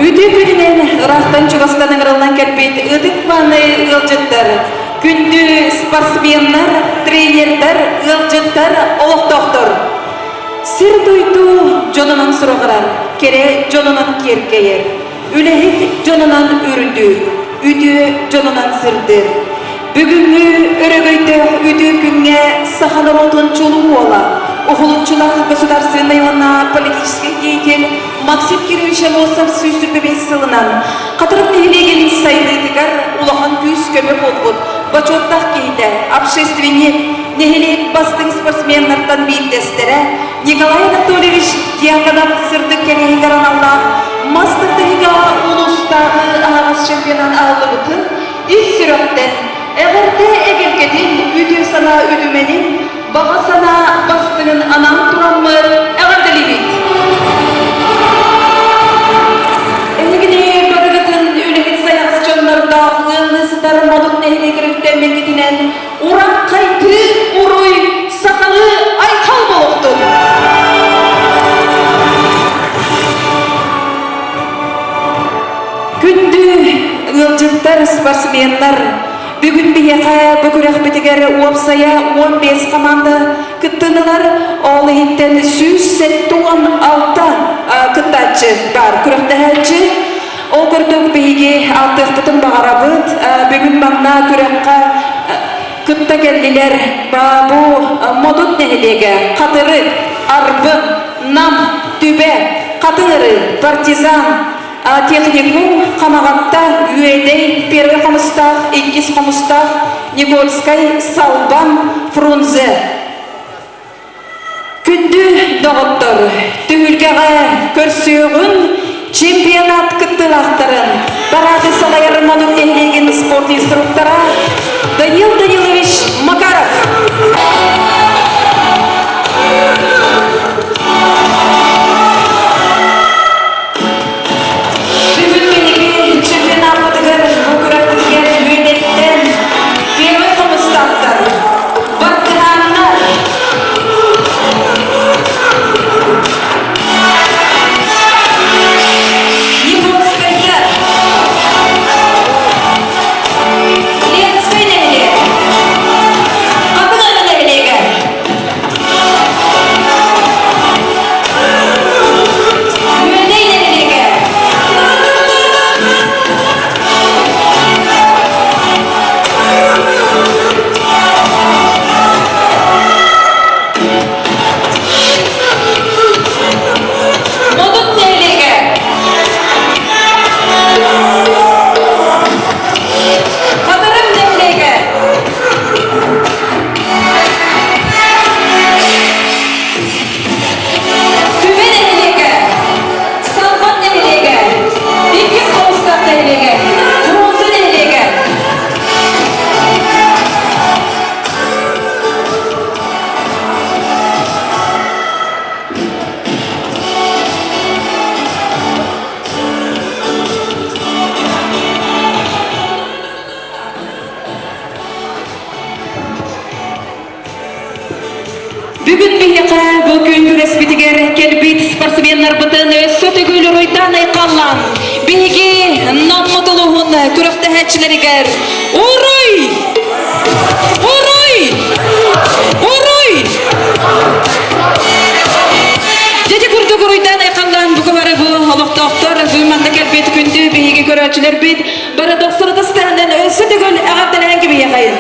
Үтүө күнүнэн ыраахтан-чугастан ыҥырыллан кэлбит ытык-мааны ыалдьыттар, күндү спортсменнар, тренердэр, ыалдьыттар, олохтоохтор! Сир-дойду дьонунан сураҕырар, кэрэ дьонунан киэркэйэр, үлэһит дьонунан үрдүүр, үтүө дьонунан сырдыыр. Бүгүҥҥү өрөгөйдөөх үтүө күҥҥэ саха норуотун чулуу уола, уһулуччулаах государственнай уонна политическай деятель Максим Кирович Аммосов 125 сылынан Хатырык нэһилиэгин сайдыытыгар улахан күүс-көмө буолбут бочуоттаах киһитэ, общественник, нэһилиэк бастыҥ спортсменнартан биирдэстэрэ Николай Анатольевич Дьяконов сырдык кэриэһигэр аналлаах мас тардыһыыга улуустааҕы аһаҕас чемпионат аһыллыбытын ис сүрэхтэн эҕэрдэ эгэлгэтин, үтүө санаа үтүмэнин, баҕа санаа бастыҥын анаан тураммыт эҕэрдэлиибит! Эһигини барыгытын үлэһит сайаҕас дьоннордоох ыаллыы сытар Модут нэһилиэгэр үктэммиккитинэн уран-хайтыы уруй, сахалыы айхал буолуохтун! Күндү ыалдьыттар, спортсменнар, бүгүн биһиэхэ бу күрэхпитигэр уопсайа 15 хамаанда кыттынылар, ол иһиттэн 176 кыттааччы баар, күрэхтэһээччи. Ол курдук биһиги алтыахпытын баҕарабыт. Бүгүн манна күрэххэ кытта кэллилэр бу Модут нэһилиэгэ, Хатырык, Арбын, Нам, Түбэ, Хатыҥыры, Партизан, техникум, Хамаҕатта, Үөдэй, Первый Хомустаах, Иккис Хомустаах, Никольскай, Салбан, Фрунзе. Күндү доҕоттор, түһүлгэҕэ көрсүөҕүн чемпионат кыттыылаахтарын парады салайар Модут нэһилиэгин спорт инструктора Данил Данилович Макаров. Бүгүн биһиги чемпионаппытыгар бу күрэхпитигэр Үөдэттэн первый хомустаахтар Бартыһааннар Никольскайдар Ленскэй нэһилиэк Хатыҥ нэһилиэгэ Үөдэй нэһилиэгэ. Модут нэһилиэгэ. Хатырым нэһилиэгэ. Түбэ нэһилиэгэ, Салбан нэһилиэгэ, Иккис Хомустаах нэһилиэгэ, Фрунзе нэһилиэгэ. Бүгүн биһиэхэ бу күн күрэспитигэр кэлбит спортсменнарбытын өссө төгүл уруйдаан айхаллаан, биһиги Наммыт улууһун күрэхтэһээччилэригэр уруй! Уруй! Уруй! Дьэ курдук уруйдаан айхаллаан бука бары бу олохтоохтор, бу манна кэлбит күндү биһиги көрөөччүлэрбит бары дохсун ытыстарынан өссө төгүл эҕэрдэлэһэн кэбиһиэхэйин.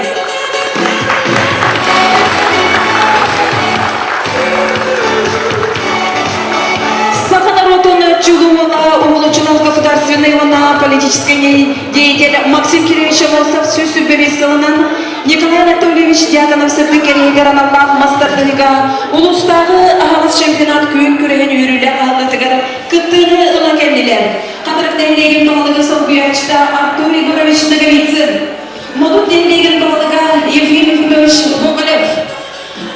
Саха норуотун чулуу уола, уһулуччулаах государственнай уонна политическай деятель Максим Кирович Аммосов 125 сылынан Николай Анатольевич Дьяконов сырдык кэриэһигэр аналлаах мас тардыһыыга улуустааҕы аһаҕас чемпионат күөн күрэһин үөрүүлээх аһыллыытыгар кыттыыны ыла кэллилэр. Хатырык нэһилиэгин баһылыгын солбуйааччыта Артур Егорович Ноговицын, Модут нэһилиэгин баһылыга Ефим Ефимович Гоголев,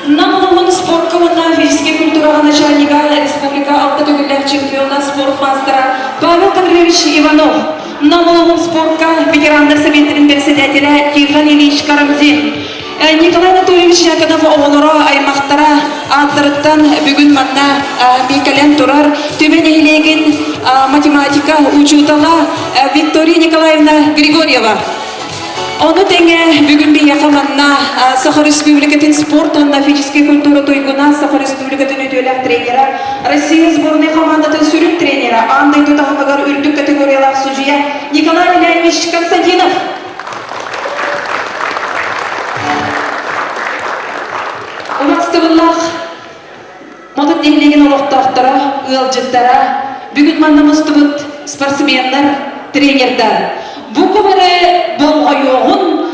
Нам улууһун спортка уонна физическэй культураҕа начальнига, республика алта төгүллээх чемпиона, спорт маастара Павел Гаврилович Иванов, Нам улууһун спортка ветераннар советын председателэ Тихон Ильич Карамзин, Николай Анатольевич Дьяконов оҕолоро, аймахтара ааттарыттан бүгүн манна кэлэн турар Түбэ нэһилиэгин математика учуутала Виктория Николаевна Григорьева. Ону тэҥэ бүгүн биһиэхэ манна Саха Республикатын спорт уонна физическэй культура туйгуна, Саха Республикатын үтүөлээх тренера, Россия сборнай командатын сүрүн тренера, аан дойду таһымыгар үрдүк категориялаах судьуйа Николай Ильич Константинов. Убастыбыллаах Модут нэһилиэгин олохтоохторо, ыалдьыттара, бүгүн манна мустубут спортсменнар, тренердар бу кубары болҕойуоҕун,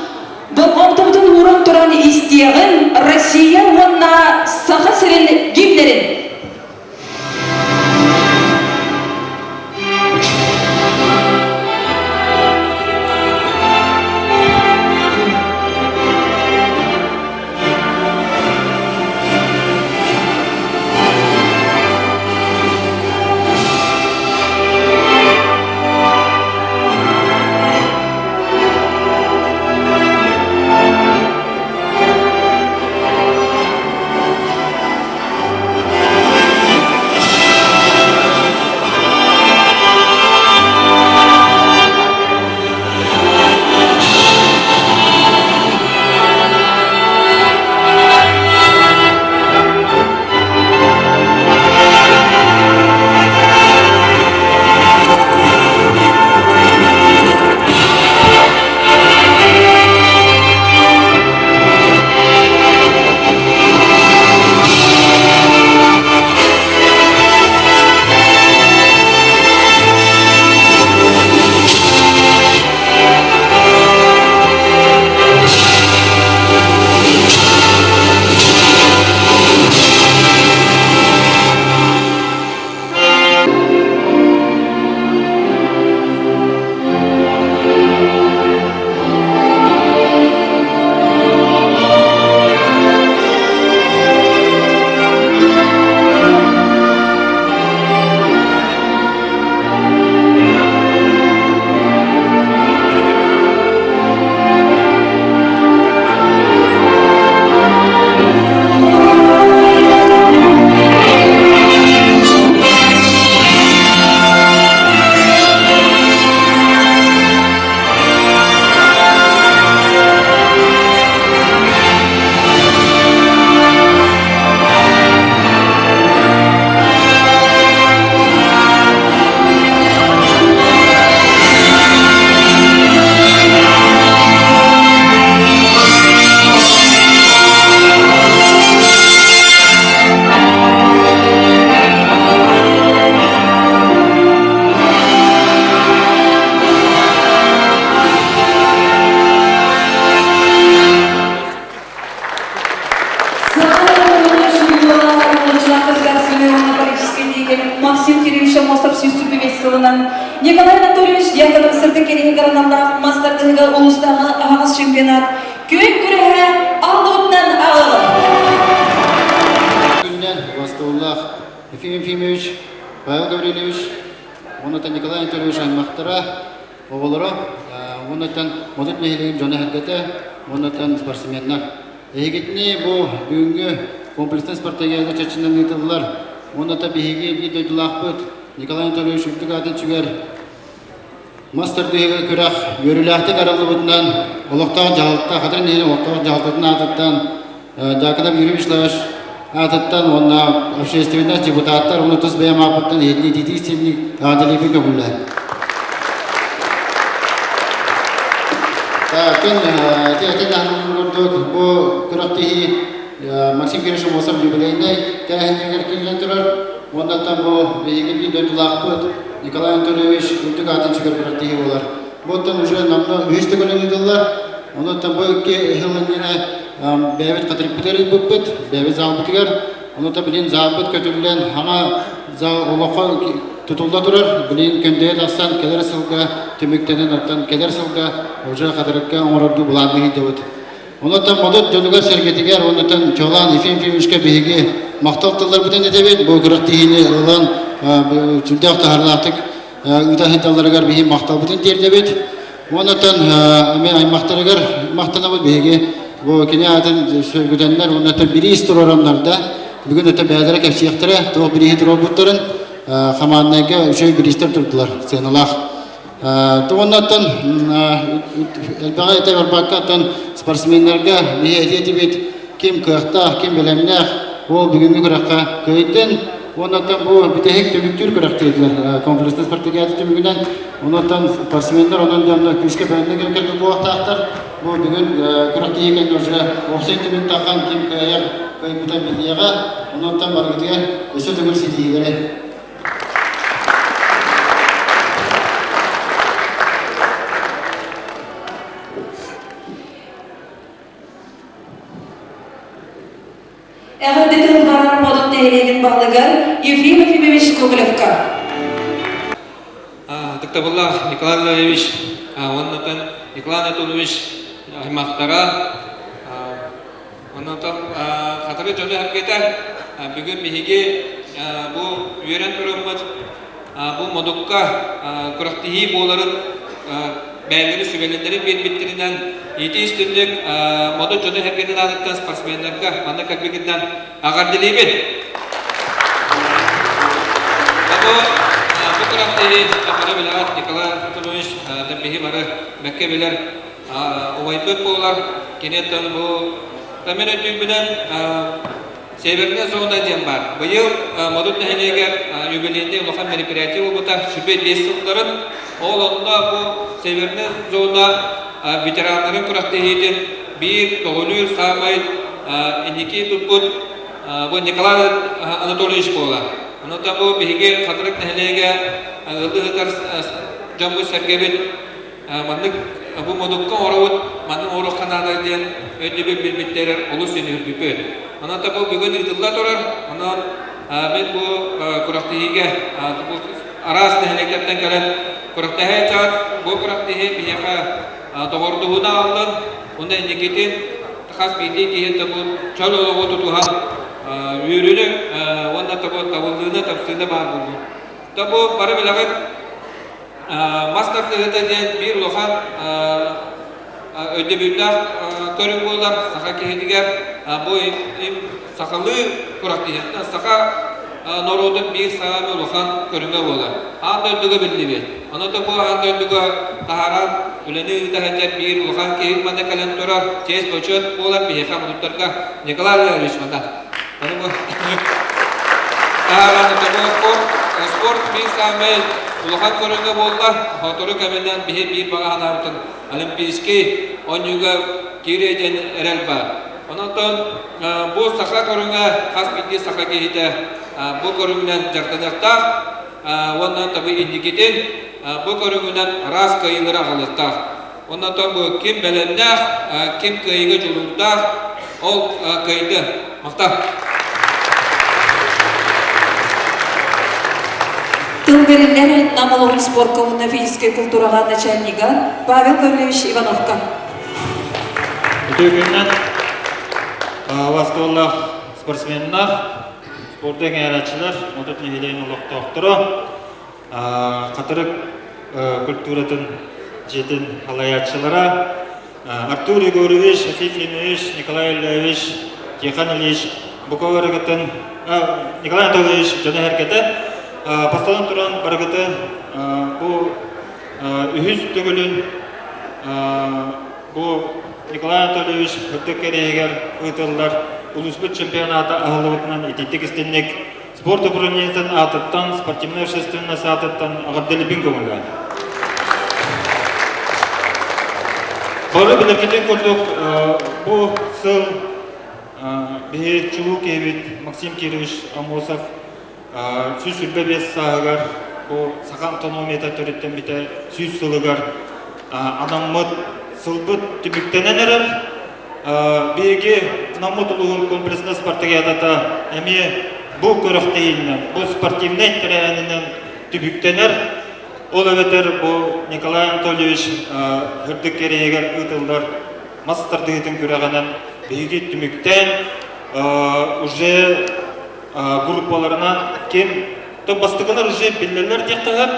болҕомтобутун ууран туран истиэҕин Россия уонна Саха сирин гимнэрин. Максим Кириллович Аммосов сүүс сылынан Николай Анатольевич Дьяконов сырдык кэриэһигэр аналлаах мас тардыһыыга улуустааҕы аһаҕас чемпионат күөн күрэһэ аллыбытынан аҕалар. Күннэн убастабыллаах Ефим Ефимович, Павел Гаврильевич, уонна Николай Анатольевич аймахтара, оҕолоро, уоннаттан Модут нэһилиэгин дьоно-сэргэтэ, уоннаттан спортсменнар. Эһигитини бу бүгүҥҥү комплекснай спартакиада чэрчитинэн ыытыллар уонна биһиги биир дойдулаахпыт Николай Анатольевич үрдүк аатын сүгэр мас тардыһыыга күрэх үөрүүлээхтик арыллыбытынан олохтоох дьаһалта Хатырын нэһилиэгин олохтоох дьаһалтатын аатыттан Дьаакынап Юрий Вячеславович аатыттан уонна общественность депутаттар уонна тус бэйэм ааппыттан иһитинии ититии истиҥник эҕэрдэлиирбин көҥүллээн. Күн ити этэн аһыллыбыт курдук бу күрэхтэһии Максим Кириллович Аммосов юбилейнай тэрээһиннэригэр киирэн турар. Уоннаттан бу биһиги биир дойдулаахпыт Николай Анатольевич үрдүк аатын сүгэр күрэхтэһии буолар. Бу оттон уже намна үһүс төгүлүн ыытыллар. Онуттан бу икки сыл иннинэ бэйэбит хатырыкпытыгар ыыппыппыт, бэйэбит залбытыгар. Онута билин залбыт көтүллэн, саҥа зал олоххо тутулла турар. Билин көндөйө тахсан кэлэр сылга түмүктэнэн, оттон кэлэр сылга уже хатырыкка оҥорордуу былаанныы сылдьабыт. Онуттан Модут дьонугар-сэргэтигэр, онуттан чуолаан Ефим Ефимовичка биһиги махтал тылларбытын этэбит. Бу күрэхтэһиини ылан сүрдээх таһаарыылаахтык ыыта сылдьалларыгар биһи махталбытын тиэрдэбит. Онуттан эмиэ аймахтарыгар махтанабыт биһиги. Бу кини аатын сөргүтэннэр уонна бириис туруораннар да бүгүн өтө бэйэлэрэ кэпсиэхтэрэ туох бирииһи туруорбуттарын хамааннайга үчүгэй бириистэр турдулар сыаналаах. Тугуннаттан элбэҕи этэ барбакка оттон спортсменнарга биһи этиэ этибит ким кыахтаах, ким бэлэмнээх ол бүгүҥҥү күрэххэ кыайдын. Уоннаттан бу бүтэһик түмүктүүр күрэхтииллэр комплекснай спартакиада түмүгүнэн онуттан спортсменнар онон дьонно күүскэ бэлэмнэ кэлбит буолуохтаахтар. Бу бүгүн күрэхтэһии кэннэ уже уопсай түмүк таххан ким кыайар кыайбыта биллиэҕэ. Онуттан барыгытыгар өссө төгүл ситиһиилэри. Эҕэрдэ тылларын Модут нэһилиэгин баһылыгар Ефим Ефимович Гоголевка. Ытыктабыллаах Николай Андреевич уоннатан Николай Анатольевич аймахтара оннотон хатыры дьону эргитэ бүгүн биһиги бу үөрэн тураммыт бу модукка күрэхтэһии буоларын бэйэлэри сүбэлэрин биэрбиттэринэн ити истинник модут дьону эргитин аатыттан спортсменнарга манна кэлбикитинэн Эҕэрдэлиибин! Бу бу күрэхтэһии бары билэҕит Николай Петрович биһи бары бэккэ билэр убайбыт буолар. Киниттэн бу мен өйдүүрбүнэн Северная зона диэн баар. Быйыл Модут нэһилиэгэр юбилейный улахан мероприятие буолбута сүбэ биэс сылларын. Ол онно бу Северная зона ветераннарын күрэхтэһиитин биир көҕүлүүр саамай инники туппут бу Николай Анатольевич буолар. Онон бу биһиги Хатырык нэһилиэгэ ыаллыы сытар дьоммут-сэргэбит маннык бу модукка оҥоробут, маннык оҥоруохха наада диэн өйдөбүл билбиттэрэр олус үнүрбүпүт. Онон бу бүгүн ыытылла турар. Онон мин бу күрэхтэһиигэ араас нэһилиэктэртэн кэлэн күрэхтэһэ чаат бу күрэхтэһии биһиэхэ доҕордоһууну аҕаллын уонна инникитин хас биирдии киһи тобу чөл олоҕу тутуһан үөрүүнү уонна тобу табыллыыны тапсыыны баар буоллун. Тобу бары билэҕит мас тардыһыыта диэн биир улахан өйдөбүллээх көрүҥ буолар саха киһитигэр бу сахалыы күрэхтэһииттэн саха норуотун биир саамай улахан көрүҥэ буолар. Аан дойдуга биллибит. Ону бу аан дойдуга таһааран үлэни ыыта сылдьар биир улахан киһи манна кэлэн турар честь-бочуот буолар биһиэхэ мунуттарга Николай Владимирович манна. Ону бу таһааран спорт, спорт биир саамай улахан көрүҥэ буолла. Сотору кэминэн биһи биир баҕа санаабытын Олимпийский оонньууга киириэ диэн эрэл баар. Онон бу саха көрүҥэ хас биирдии саха киһитэ бу көрүҥүнэн дьарыктаныахтаах уонна табы инникитин бу көрүҥүнэн араас кыайыылары аҕалыахтаах. Оннотон бу ким бэлэмнээх, ким кыайыыга дьулуурдаах, ол кыайды. Махтал. Тыл бэриллэр Нам олоҕун спорка уонна физическэй култуураҕа начальнига Павел Павлович Ивановка. Үтүө күннэн бастыыллаах спортсменнар, спорду эҥээрээччилэр, Модут нэһилиэгин олохтоохторо, Хатырык культуратын дьиэтин салайааччылара Артур Егорович, Ефим Ефимович, Николай Ильевич, Тихон Ильич бука барыгытын Николай Анатольевич дьоно эргэтэ бастатан туран барыгытын бу үһүс төгүлүн бу Николай Анатольевич үрдүк кэриэһигэр ыытыллар улууспут чемпионата аһыллыбытынан итиитик истинник спорт управлениетын аатыттан, спортивнай общественность аатыттан эҕэрдэлиибин көҥүллээн. Бары билэргитин курдук, бу сыл биһи чулуу киһибит Максим Кирович Аммосов 125 сааһыгар бу саха автономията төрүттэммитэ 100 сылыгар анаммыт сылбыт түмүктэнэн эрэр. Биһиги Наммыт улууһун комплекснай спартакиадата эмиэ бу күрэхтэһиинэн, бу спортивнай тэрээһининэн түбүктэнэр. Ол эбэтэр бу Николай Анатольевич үрдүк кэриэһигэр ыытыллар мас тардыһыытын күрэҕинэн биһиги түмүктээн уже группаларынан ким то бастакылар уже биллэллэр диэхтэхэр,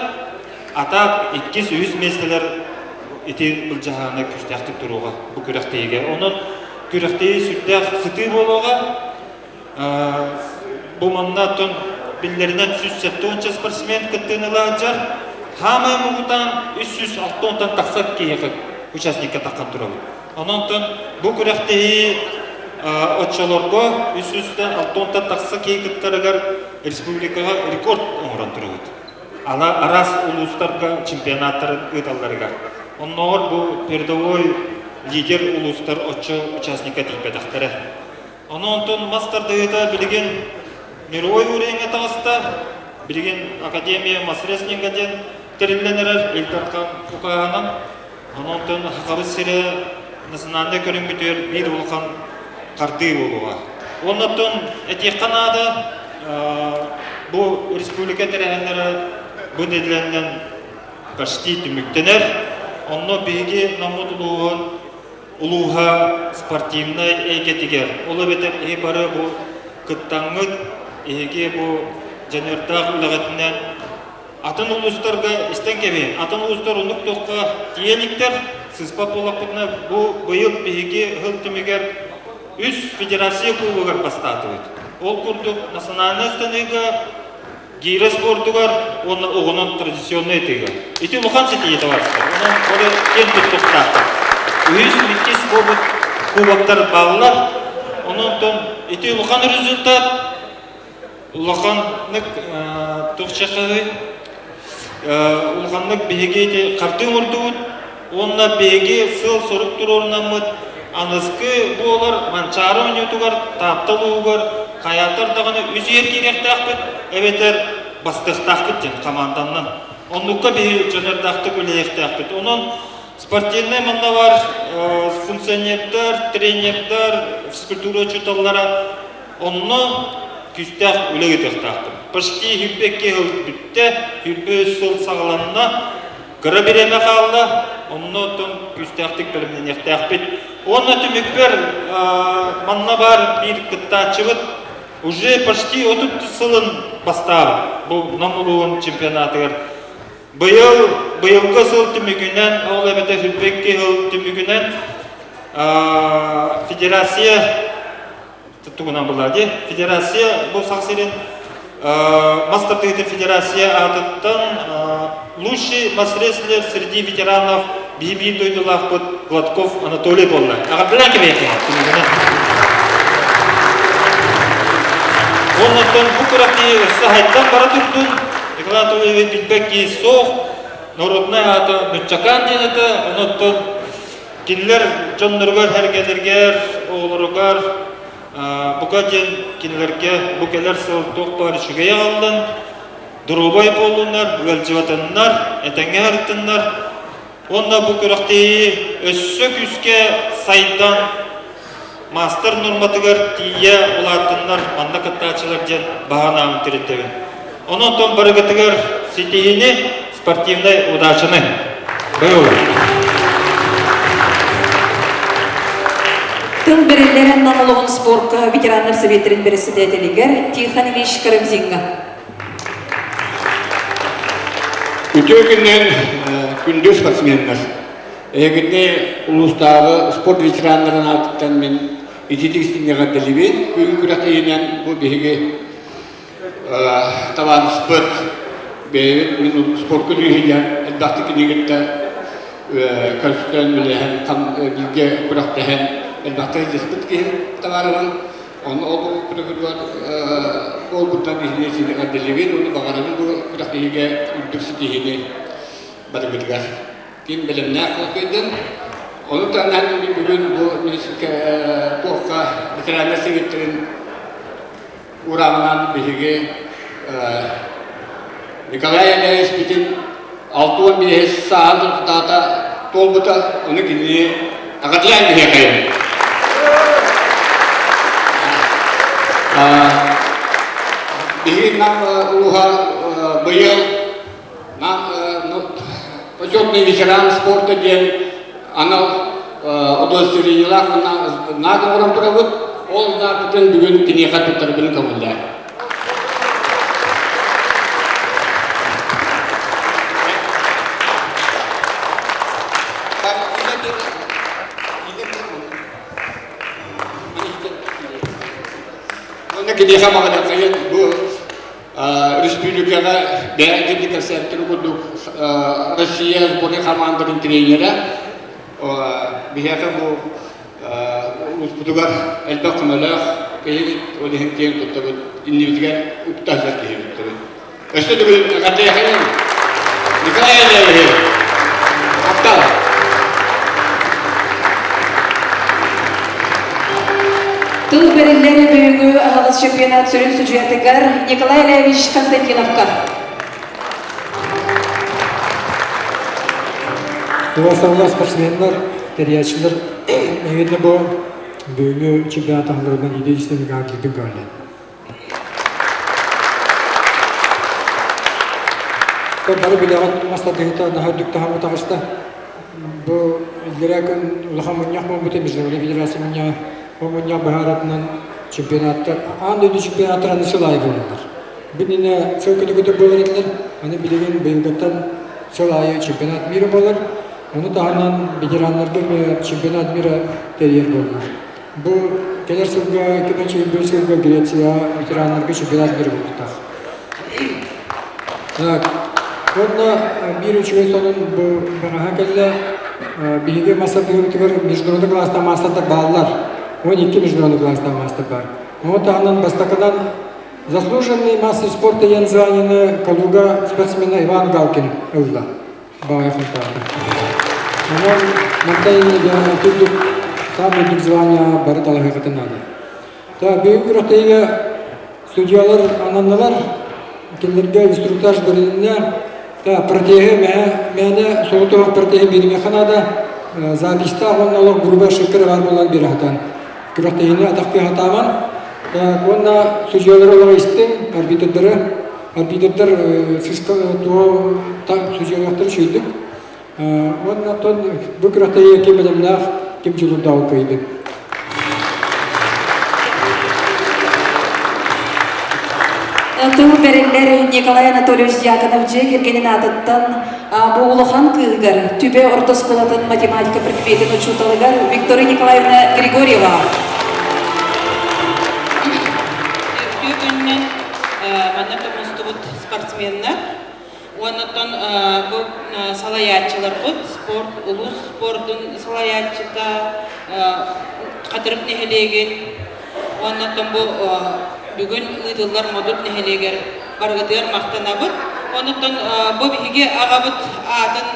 а так иккис, үһүс миэстэлэр ити былдьаһааны күүстээхтик туруоҕа бу күрэхтэһиигэ. Онон Күрэхтэһии сүрдээх сытыы буолуоҕа. Бу манна оттон биллэринэн 170 спортсмен кыттыыны ыла сылдьар. Хаамай муҥутаан 360-тан тахса киһиэхэ участникка таххан турабыт. Онон бу күрэхтэһии оччолорго 360-тан тахса киһи кыттарыгар республикаҕа рекорд оҥорон турабыт. Араас улуустарга чемпионаттарын ыыталларыгар. Оннооҕор бу передовой лидер улуустар оччо участникка тиийбэтэхтэрэ. Ону онтон мас тардыһыыта билигин мировой уровеҥҥа таҕыста. Билигин Академия мас-рестлинга диэн тэриллэн эрэр Ил Дархан укааһынан. Онон онтон Сахабыт сирэ национальнай көрүҥмүтүгэр биир улахан хардыы буолуоҕа. Уонна оттон этиэххэ наада, бу республика тэрээһиннэрэ бу нэдиэлэнэн почти түмүктэнэр. Онно биһиги Наммыт улууһун улууһа спортивнай эйгэтигэр, ол эбэтэр эһи бары бу кыттаҥҥыт, эһиги бу дьаныардаах үлэҕитинэн атын улуустарга истэн кэбиһин, атын улуустар оннук туохха тиийэ иликтэр, сыыспат буоллахпытына, бу быйыл биһиги ыһыл түмүгэр үс федерация кубогар бастаатыбыт. Ол курдук национальнай ыстаныыга гиирэ спордугар уонна оҕонон традиционнай ытыыга. Ити улахан ситиһии табаарыстар. Онон бары киэн туттуохтаахтар. Үһүс, иккис кубок, кубоктар бааллар. Онон ити улахан результат улаханнык туох улаханнык биһиги ити хардыы оҥордубут уонна биһиги сыал-сорук туруорунаммыт аныскы буолар Манчаары оонньуутугар Таатта улууһугар хайаатар даҕаны үс иһэр киириэхтээхпит эбэтэр бастыахтаахпыт диэн хамаанданнан. Оннукка биһи дьонордаахтык үлэлиэхтээхпит. Онон спортивнай манна бар функционердар, тренердар, физкультура учууталлара онно күүстээх үлэ ыытыахтаахпыт. Почти 22 сыл бүттэ, 23 сыл саҕаланна. Кыра бириэмэ хаалла, онно оттон күүстээхтик бэлэмнэниэхтээхпит. Уонна түмүкпэр манна баар биир кыттааччыбыт уже почти 30 сылын бастаабыт бу Нам улууһун чемпионатыгар. Быйыл, быйылгы сыл түмүгүнэн, ол эбэтэр 22 сыл түмүгүнэн федерация тугунан была дии. Федерация бу Саха сирин мас тардыһыытын федерация аатыттан лучший мас-рестлер среди ветеранов биһи биир дойдулаахпыт Гладков Анатолий буолла. Аҕардылаан кэбиһиэххэ түмүгүнэн. Оннуттан бу күрэхтэһии өссө хайдан бара турдун. Николай Анатольевич билбэт киһи суох. Народнай аата Нуччакаан диэн этэ. Онуттан Кинилэр дьонноругар-сэргэлэригэр, оҕолоругар бука диэн кинилэргэ бу кэлэр сыл туох баар үчүгэй аҕаллын, доруобай буоллуннар, ыалдьыбатыннар, этэҥҥэ сырыттыннар уонна бу күрэхтэһии өссө күүскэ сайдан маастар нуорматыгар тиийэ улааттыннар манна кыттааччылар диэн баҕа санаабын тириэрдэбин. Онон оттон барыгытыгар ситиһиини, спортивнай удачаны! Тыл бэриллэрин Нам олоҕун спорка ветераннар советтерин председателигэр Тихон Ильич Карамзиҥҥа. Үтүө күннэн күндү спортсменнар! Эһигини улуустааҕы спорт ветераннарын аатыттан мин ититик истиҥҥэ Бүгүн күрэхтэһиинэн бу биһиги табаарыспыт бэйэбит мин спорка дүүһүйэн элбэхтик кинигиттэн көрсөн үлэһэн бииргэ күрэхтэһэн элбэхтик сылдьыспыт киһим табаарыһым Онно ол күрэхтиһигэ буолбуттан иһини ситиһэрдилибин уонна баҕарабын бу күрэхтэһиигэ үрдүк ситиһиини барыбытыгар. Ким бэлэмнээх толкуйдун. Ону таһынан бүгүн бу туохха ветераннар сэбиэттэрин ураҕынан биһиги Николай Андреевичпитин 65 сааһын туртаата туолбута, ону кинини аҕатылаан биһиэхэйин. Биһиги нам улууһа быйыл почетный ветеран спорта диэн анал удостоверениелаах знак оҥорон турабыт. Ол знакпытын бүгүн киниэхэ туттарбын көҥүллээх. киниэхэ баҕарыаххайын бу республикаҕа бэйэ кэпсээттэр курдук Россия сборнай хамаандатын тренерэ биһиэхэ бу улууспутугар элбэх көмөлөөх киһибит, ол иһин киэн туттабыт, иннибитигэр укта сылдьар киһибит. Өссө төгүл эҕэрдэлэһэйин Николай Андреевич! Махтал! Тыл бэриллэр бүгүҥҥү аһаҕас чемпионат сүрүн судьуйатыгар Николай Ильич Константиновка. Туосаллар спортсменнар, тэрийээччилэр эһигини бу бүгүҥҥү чемпионат аһылларынан идея киирдин көрөллөр. Бары билэҕит мас тардыһыыта наһаа үрдүк таһымҥа таҕыста. Бу иллэрээ күн улахан мунньах буолбута Международный федерация мунньаҕа. Ол мунньах быһааратынан чемпионаттар, аан дойду чемпионаттара аны сыл аайы буолаллар. Бу иннинэ сыл көтө-көтө буолар этилэр. Аны билигин быйылгыттан сыл аайы чемпионат мира буолар. Ону таһынан ветераннарга эмиэ чемпионат мира тэрийэр буоллулар. Бу кэлэр сылга, 2021 сылга Грецияҕа ветераннарга чемпионат мира буолуохтаах. Так, уонна биир үчүгэй сонун бу бэҕэһээ кэллэ. Биһиги мас тардыһыыбытыгар международный класстаах маастардар бааллар. 12 международный класстаах маастар баар. Ону таһынан бастакынан заслуженный мастер спорта диэн званиены Калуга спортсмена Иван Галкин ылла. Баҕайы хантаата. Онон мантан үрдүк саамай үрдүк звание бары талаһыахытын наада. Так, бүгүн күрэхтэһиигэ судьялар ананнылар. Кинилэргэ инструктаж бэрилиннэ. Так, протеһы мээнэ соҕотох протеһы биэримиэххэ наада. Записьтаах уонна олох грубая ошибка баар буолан биэрэ сатаан. Күрэхтэһиини атахтыы сатааман. Так, уонна судьялары олох истиҥ, арбитрдары Арбитрдар туо судьуйалаахтары үчүгэйдик уонна оттон бу күрэхтэһиигэ ким бэлэмнээх, ким дьулуурдаах кыайдын. Тыл бэриллэр Николай Анатольевич Дьяконов дьиэ кэргэнин аатыттан бу улахан кыыһыгар Түбэ орто оскуолатын математика предметин учууталыгар Виктория Николаевна Григорьева. Үтүө күнүнэн манна мустубут спортсменнар уонна бу салайааччыларбыт спорт улуус спордун салайааччыта Хатырык нэһилиэгин уонна бу бүгүн ыытыллар Модут нэһилиэгэр барыгытыгар махтанабыт. Онуттан бу биһиги аҕабыт аатын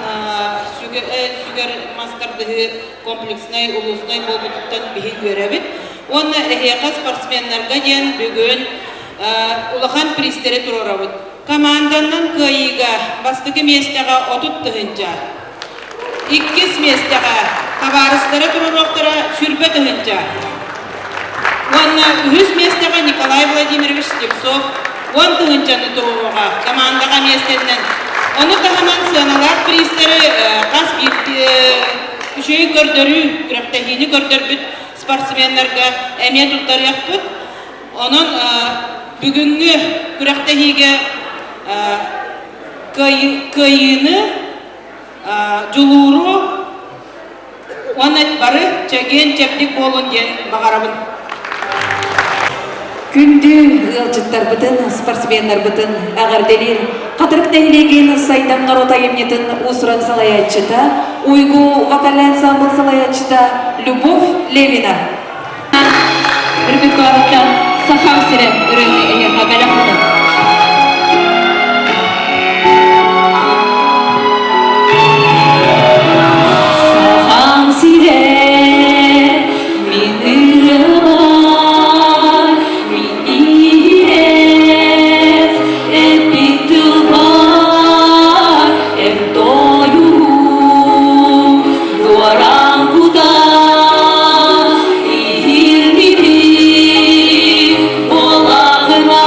сүгэр мас тардыһыы комплекснай улууснай буолбутуттан биһи үөрэбит. Уонна эһиэхэ спортсменнарга диэн бүгүн улахан призтэри туруорабыт. Команданан кыайыыга бастакы миэстэҕэ 30 тыһыынча, иккис миэстэҕэ табаарыстара туруоруохтара 20 тыһыынча. Уонна үһүс миэстэҕэ Николай Владимирович Слепцов 10 тыһыынчаны туруоруоҕа командаҕа миэстэннэн. Ону таһынан сыаналаах призтэри хас биир үчүгэй көрдөрүү, күрэхтэһиини көрдөрбүт спортсменнарга эмиэ туттарыахпыт. Онон бүгүҥҥү күрэхтэһиигэ кыайыыны, дьулууру уонна бары чэгиэн-чэбдик буолун диэн баҕарабын. Күндү ыалдьыттарбытын, спортсменнарбытын эҕэрдэлиир Хатырык нэһилиэгин Сайдам норуот айымньытын уус-уран салайааччыта, Уйгу вокальнай ансамбл салайааччыта Любовь Левина. Репертуарыттан Сахам сирэ ырыаны эһиэхэ бэлэх уунар. Сахам сирэ мин ырыабар, мин биһирэс, эппит тылбар, эн тойугум, дуораан кутаас, иһирдибит буолаҕына.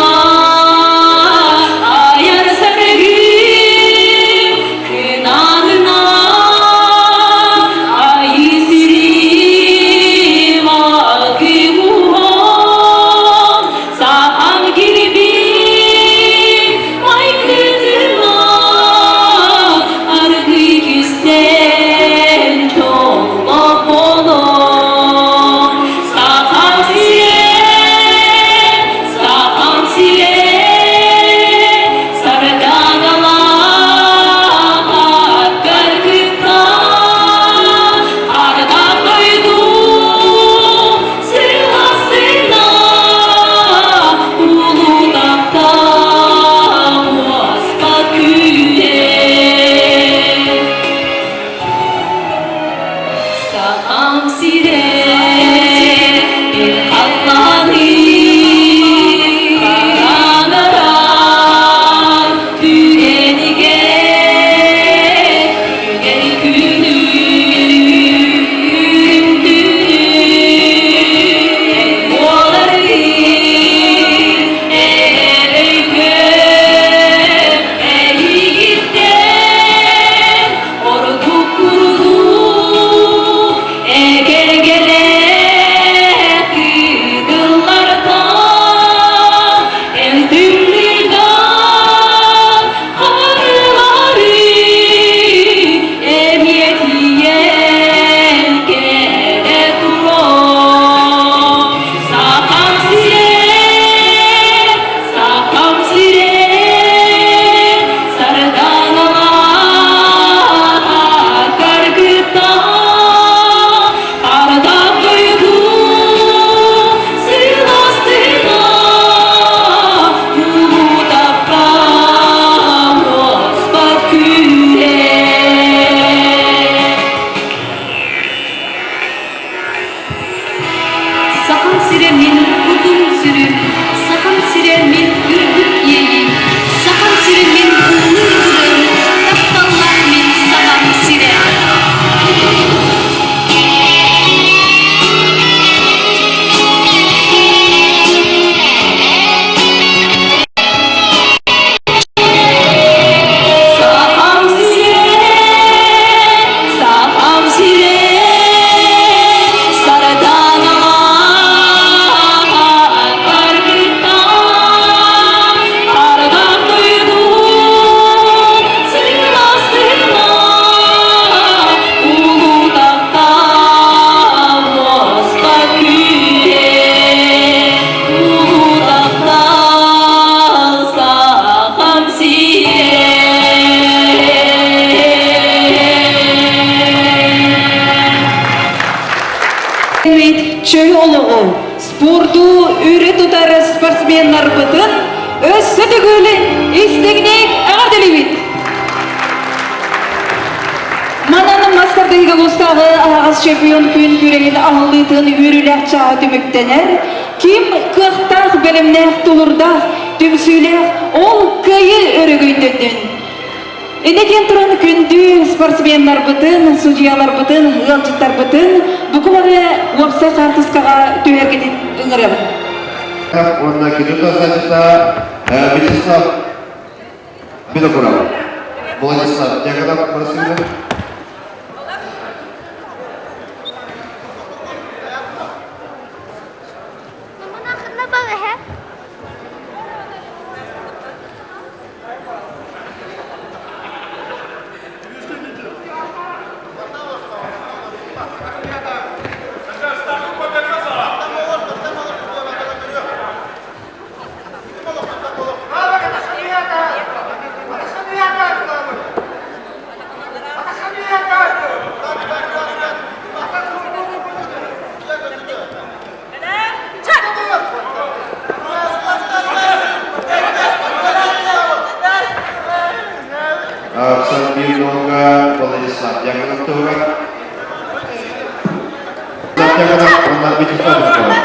чөл олоҕу, спорду өрө тутар спортсменнарбытын өссө төгүл истиҥник эҕэрдэлиибит! Манан мастардыыга улуустааҕы аһаҕас чемпион күн күрэһин аһыллыытын үөрүүлээх чааһа түмүктэнэр. Ким кыахтаах, бэлэмнээх, тулурдаах, түмсүүлээх, ол кыайыы өрөгөйдөннүн. Иннэ диэн туран күндү спортсменнарбытын, судьуйаларбытын, ыалдьыттарбытын бука бары уопсай хаартыскаҕа түһэргитин ыҥырабын. Уонна кини тасачыта Вячеслав Винокуров. Владислав Дьяконов просили. Оксана Владислав Дьяконов туһугар Дьяконов уонна Вячеслав Николаев.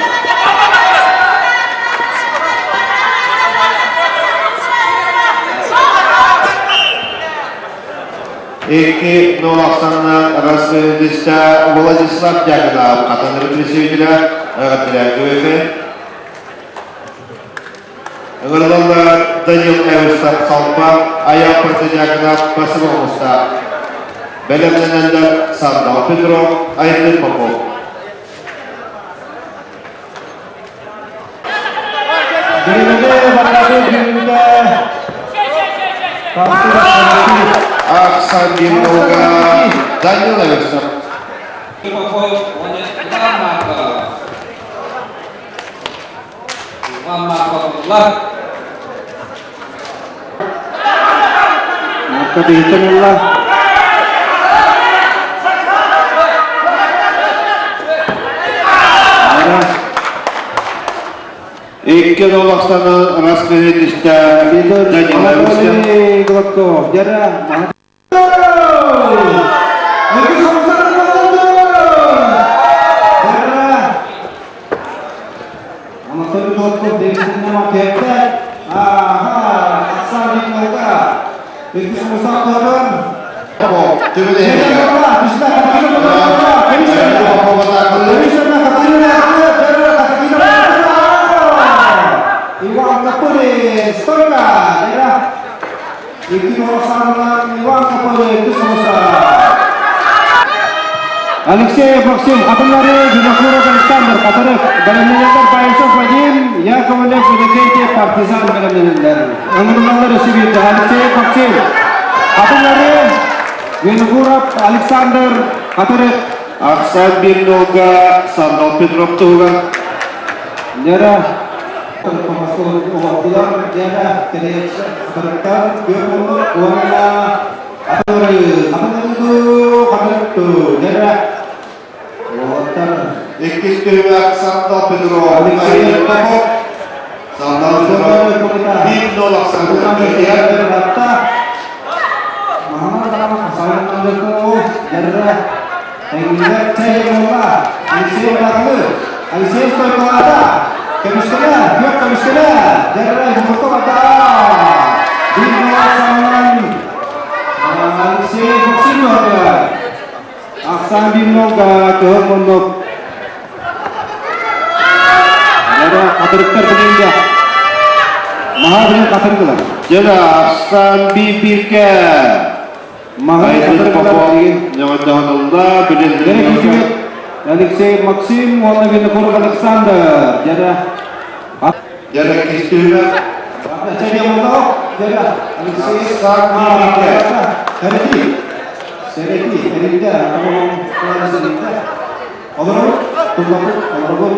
Икки нолахсанна рассыльдиста Владислав Дьяконов атаныры представителя эҕэрдэлээн Ыҥырылаллар Данил Эверстов Салпа, Аян Протодьяконов Спасибо Мустаах. Бэлэмнэнэллэр Сандал Петров, Айдын Попов. Ахсан Димовга Данил Эверстов. Попов, Иван Марков. Иван Марков Марка биһиттэн ылла. Икки долларстан распределитель Данила Анатолий Гладков. Дера. Анатолий Гладков дегеннен макетте. Ага, Аксан Николга. Икки сумусак Иван Капури, стойка! Алексеев Максим, Хатылары, Винокуров Александр, Катарев, бэлэмнэнэллэр Баишев Вадим, Яковлев Иннокентий, Партизан бэлэмнэнэллэр. Ыҥырылаллар өссө биирдэ Алексеев Максим, Хатылары, Винокуров Александр, Катарев. Ахсан Бирнолга Сандал Петров туһугар. Нера оҥордулар диэхэ тэрийээччи хатырыктар күөх уонна хатыры хатыры хатырыкту дьэрэ уолаттар Иккис түһүмэх Сандал Петров Алексей Попов Сандал Петров 1-0 Алексей Стойкалаата, көмүскэлэ, күөх көмүскэлэ, дьэррэ Муртовата, Бигмала Саман, Алексей Максимов, Ахсан Бимнолга, кыһыл муннук. Дьэрэ, хатырыктар билингэ. Маһа билин хатыргылар. Дьэрэ, Ахсан Бибирке. Маһа Попов ньоҕойдоһонулла, билиннэ. Алексей Максим уонна Винокуров Александр. Дьэрэ. Дьэрэ кистүүмэ. Дьэрэ Алексей Сарети. Сарети, Эринде, Олорор, туллапыт, олорбут,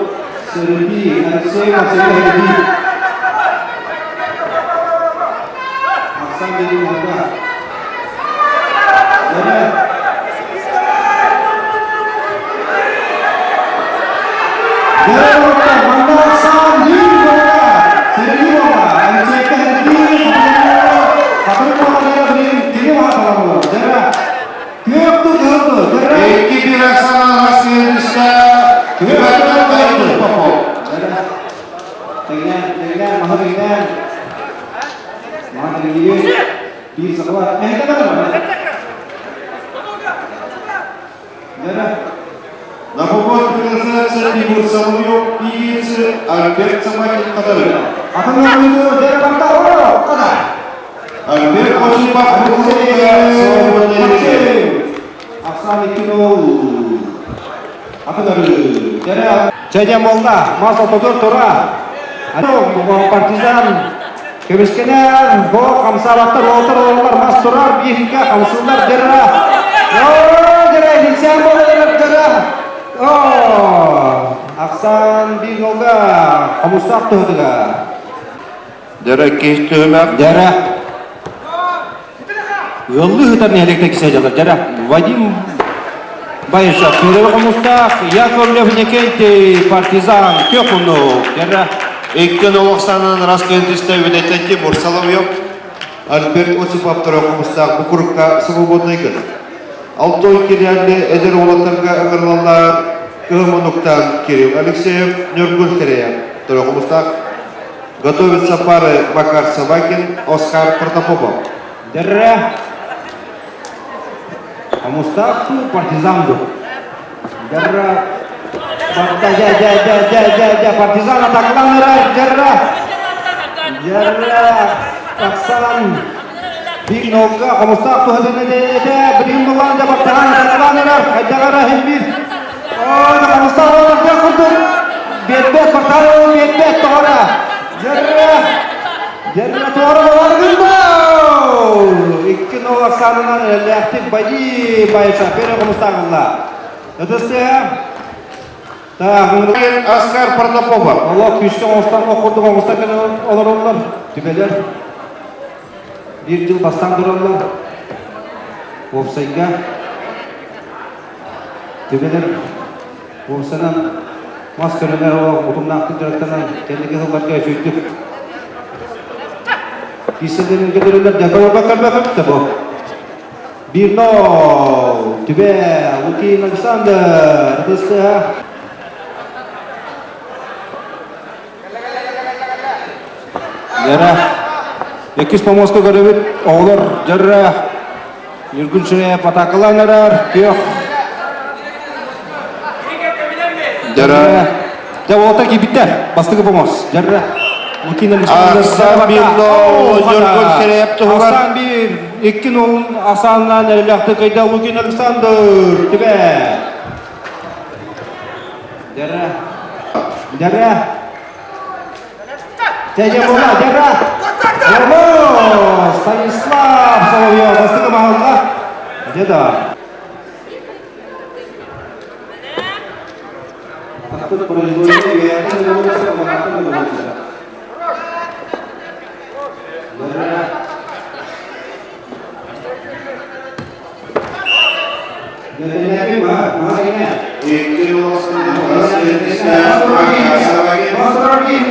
Сарети, Алексей Максим Сарети. Ахсан Бединова. Дьэрэ. Сахалар. На помост приглашается Тимур Соловьев, певицы Альберт Самакин Кадары. Альберт Осипов, свободный Ахсан икки Чэдэ болла, мас отодор тура. Партизан көмүскэнэр, бо хамсаабаттар, отор олар мас турар, бииргэ хамсылар дьара. О, дьара, хилсээн болар дьара. О, Ахсан биир нолга хомустаах туһутуга. Дьара кис түһүмэх. Дьара. Ыаллыы сытар нэһилиэктэр кисэ дьара. Вадим Баишев, Кирилл Хомустаах, Яковлев Никентий, Партизан, Көхунук, дьара. Икки нолохсанан раскрытиста үбүнэттэн Тимур Соловьев, Альберт Осипов Хомустаах бу курукка свободный гын. Алтой кириалли эдэр уолаттарга ыҥырылаллар кыһыл муннуктан Кирилл Алексеев, Ньургун Хиреев, Хомустаах. Готовятся пары Макар Собакин, Оскар Протопопов. Дәррә. Хомустаах партизан ду. Дәррә. Дә, дә, дә, дә, дә, дә, партизан атакаланырар, дәррә. Дәррә. Таксан. Бир нолга хомустаах туһатыны дэ, билин булан да партизан атакаланырар, хайдагара химбир. Ой, хомустаах олар курдук. Биэрбэт, партизан биэрбэт тоҕора. Дәррә. Дәррә туора болар Икки нол ахсаанынан эрэллээхтик Бади Байша пере хомустааҕылла. Ытыстыа. Оскар Протопопов. Олох күүсті оңыстан оқырдық оңыстан олороллар. Түбелер. Бір жыл бастан тұраллар. Уопсайга. Түбелер уопсанан мас көрінер утумнаахтык дьарыктанан кэнники сылларга үчүйдүк. Киселерин көтөрөлөр дьакабарба көрбөкөп бу. 1-0. Түбэ Лукин Александр. Ытыстыа. Жара. Еккис помостка көрөбүт. Оҕолор жара. Ньургун Ширеев атакаланарар. Күөх. Жара. Дьэ, уолаттар киирбиттэр. Бастакы помост. Жара. Лукин Александр. Ахсан 1-0. Ньургун Ширеев туһугар. Ахсан 1. 2-0 Асаннан эрэлээхтик кыайда Лукин Александр. Түбэ. Жара. Жара. Дядя Була, Жара. Браво! Станислав Соловьев. Бастакы маһалла. Деда. Икки нол раскрытиста Макар Собакин.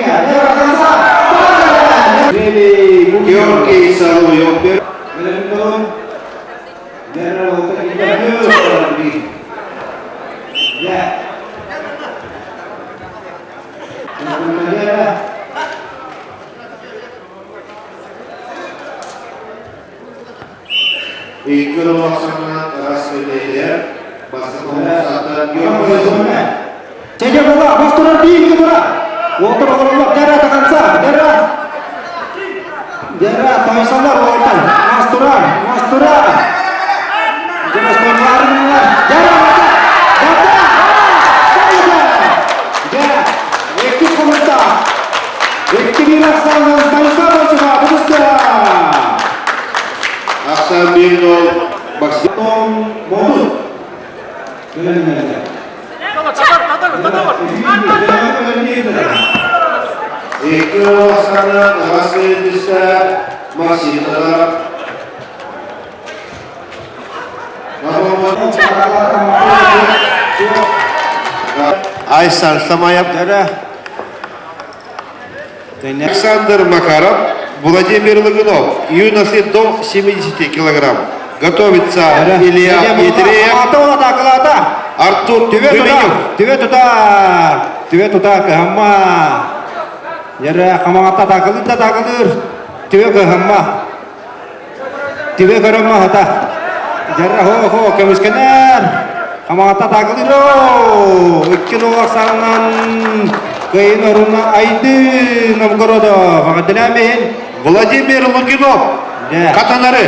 Георгий Соловьев. Икки нол раскрытие. Бастакы помост Георгий Соловьев. Чеге була, бастырар биир тура. Отыр олорлар, жара до конца, жара. Жара, тойсалар ойтан. Мастурар, мастурар. Жара стойкалар, жара, жара, жара. Екі комуста. Екі бир Оксана Станислав Осипов, бұдысы. Ахсан 1-0. Максим. Том Модут. Икки нол Оксана раскрытиста Максим Назаров. На помост Айсан Самаев. Александр Макаров, Владимир Логунов, юноши до 70 килограмм. Готовится Илья Едреев, Артур Түбэ Гуменюк. Түбэ тутар. Түбэ тутар кыһамма. Яры хамаҕатта такылыр да такылыр. Түбэ кыһамма. Тибе көрөн маһата. Дьарра хо хо көмүскэнэр. Хамаҕата тагылыро. Икки ноллар саҕынан кыйын оруна Айдын Новгородов. Аҕадылаан бэһин. Владимир Лугинов. Катанары.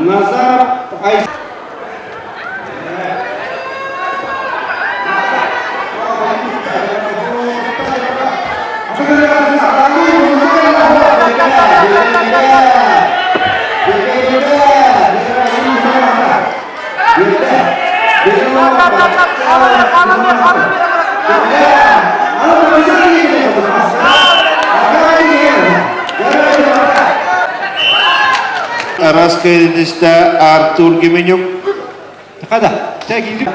Назаров Ай Раскрыльниста Артур Гименюк. Хада, чай киирдик.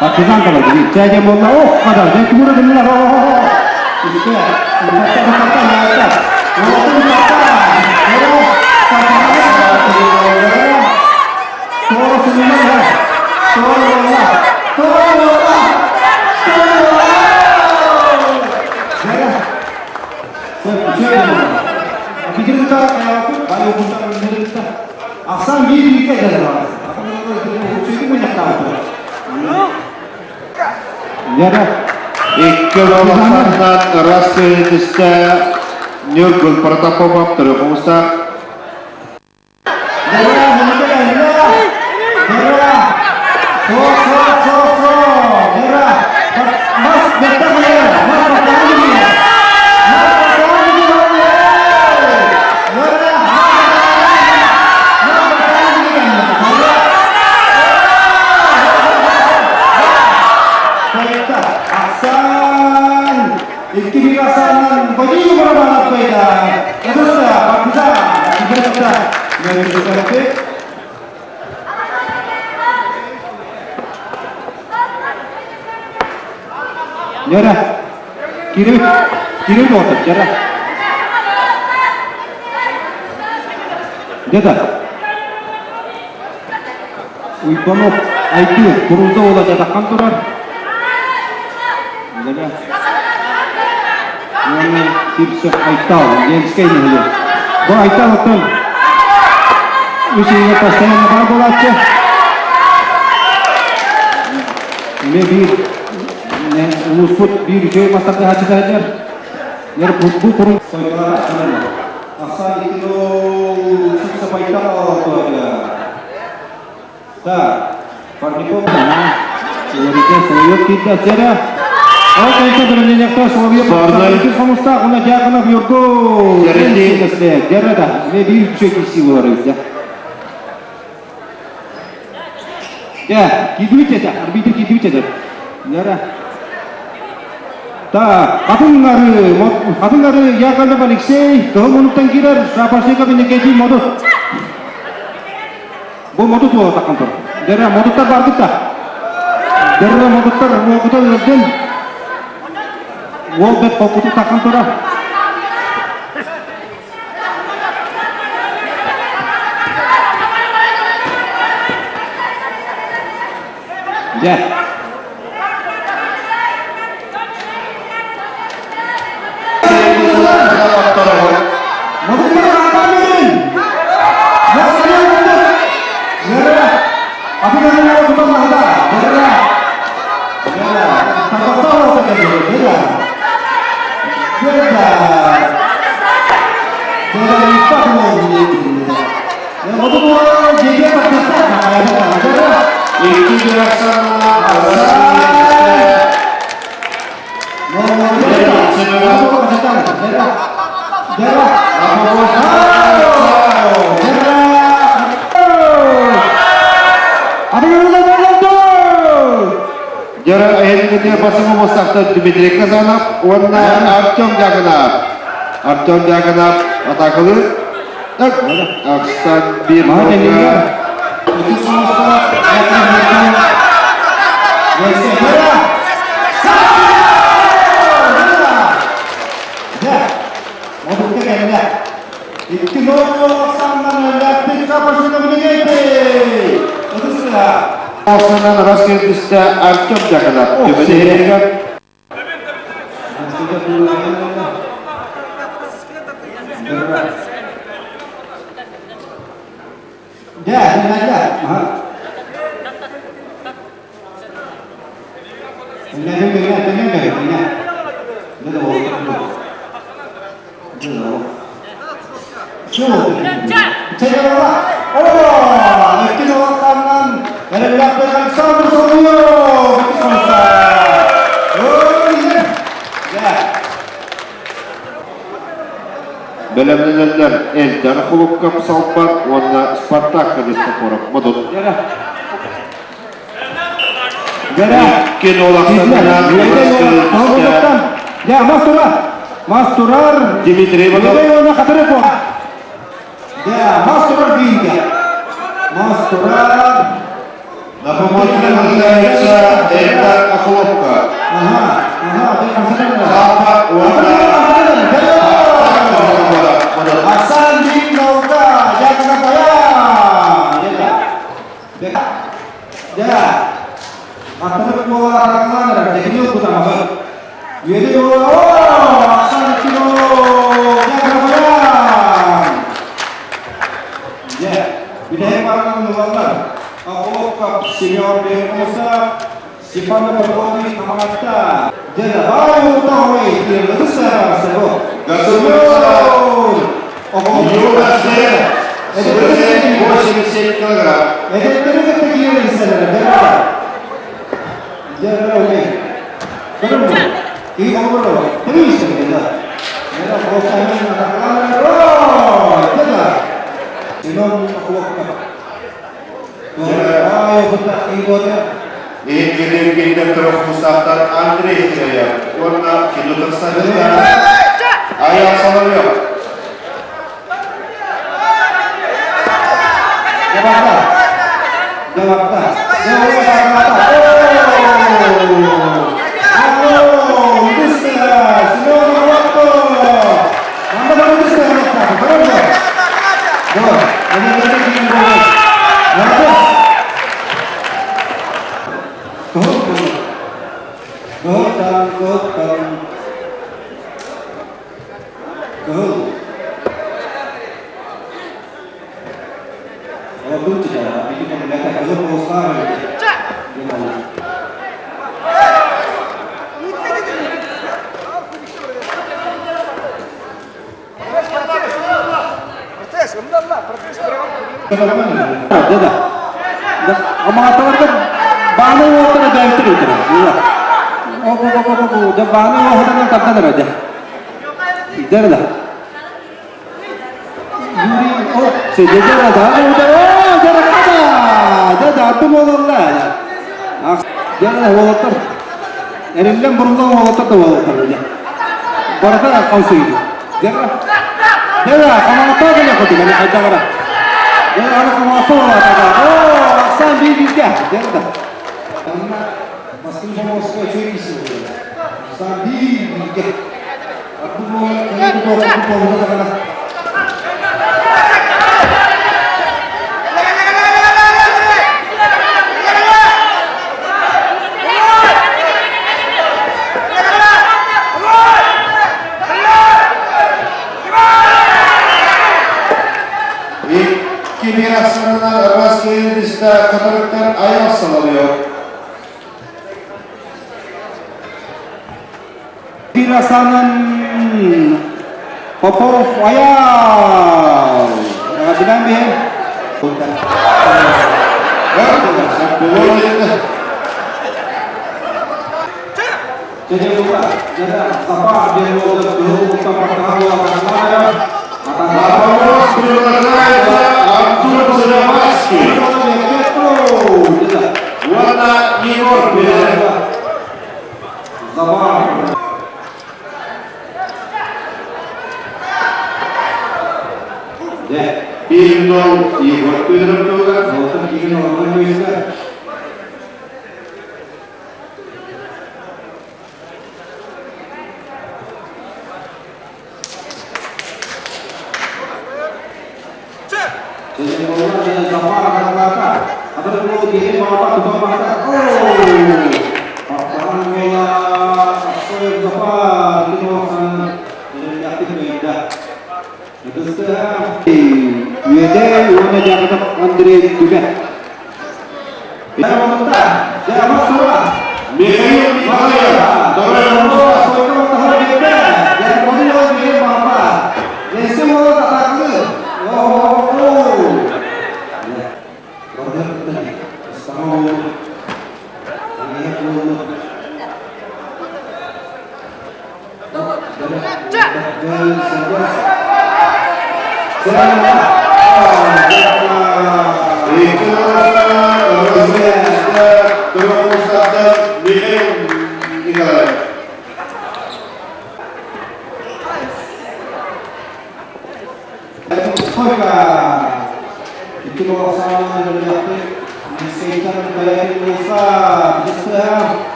Партизан калады. Чай дем болла. О, хада, дем кумура гыннылар. О, о, о. Ахсан биир бииргэ Икки олохтоохтон Рассыытыста Ньургун Протопопов Төрөхуҥустаах. Икки бирасанан Вадим Романов пайда. Эдоса, Бакуда, Киберта, Нөрүсәпе. Яра. Кирил, Кирил отыр, яра. Деда. Уйбанов Айдын Куруза ола жатаққан турар. Деда. Уонна Сипсев Айтал, Ленскэй нэһилиэк. Бу Айтал оттон үс ыйга постоянно баар буолааччы. Эмиэ биир улууспут биир үчүгэй мастардыһааччыта сылдьар. Нер бу курун сойдулар Ахсан икки Сипсев Айтал Так, Парников, Уларыйда Соловьев киирдэ Сера. Ол кэнсэ бөрөлөнөктө Соловьев хомустаах уна Дьяконов Юргу. Дерада, ме биир үчүгэй киирсии уларыйда. Дэ, киирдибит этэ, арбитр киирдибит этэ. Нера. Так, Хатыҥ-Ары, Хатыҥ-Ары Яковлев Алексей, кыһыл муннуктан киирэр, Шапошников Иннокентий Модут. Бу модут уола таххан тур. Дэрэ модуттар барбыт да. Дэрэ модуттар уолгута өлөрдүн. Уол бэт холкуту таххан тура. Дьэ. Икки Дьара эһэлигитигэр басым мустахтар Дмитрий Казанов уонна Артем Дьяконов. Артем Дьяконов атакалыы. Так, Оксан bir Икки ноль Оксаннан Оксанан раскрытыста Артем Дьяконов түбэлэһэригэр Да, да, да. Бэлэмнэнэллэр Эльдар Хлопков Салбар уонна Спартак Христофоров Модут. Я, мас турар. Мас турар. Дмитрий Иванов. Да, мас турар биге. Мас турар. На помощь приглашается Эльдар Охлопко. Ага, ага, Салбар уонна Асан Динголда, Якона Да. Аттанып буолар атакланыр, дехинил кутамагы. Үеди о, Аксан кило, Якона Я, билеһи барынан ылаллар. Охлопков Семен Бермуса, Степан Павлович Аманатта. Дена, бай утауи, киргызса, сего. Готовится Юра 87 килограмм. Иһин турах мустаахтар Андрей Кирая уонна Федотов Савельев Аял Соловьев. Эриллэн буруллан уолаттар да уолаттар Барыта қаусыйды. Дера, хамаата келе ходу, мені қайдағыра. Дера, аны хамаата олатада. О, Аксан бей-бейге. Дера. Танна басын жамауысқа чөйгісі. Аксан бей-бейге. Абду болы, Икки асырынан Раскелдиста катарыктар аял Соловьев. Пирасанын Попов аял. Bilen bir. На помощь приглашается Артур Завадский. Уонна Егор. Үөдэй уонна Дьяконов Андрей Түбэ. Михаил Николаев, Михаил Николаев.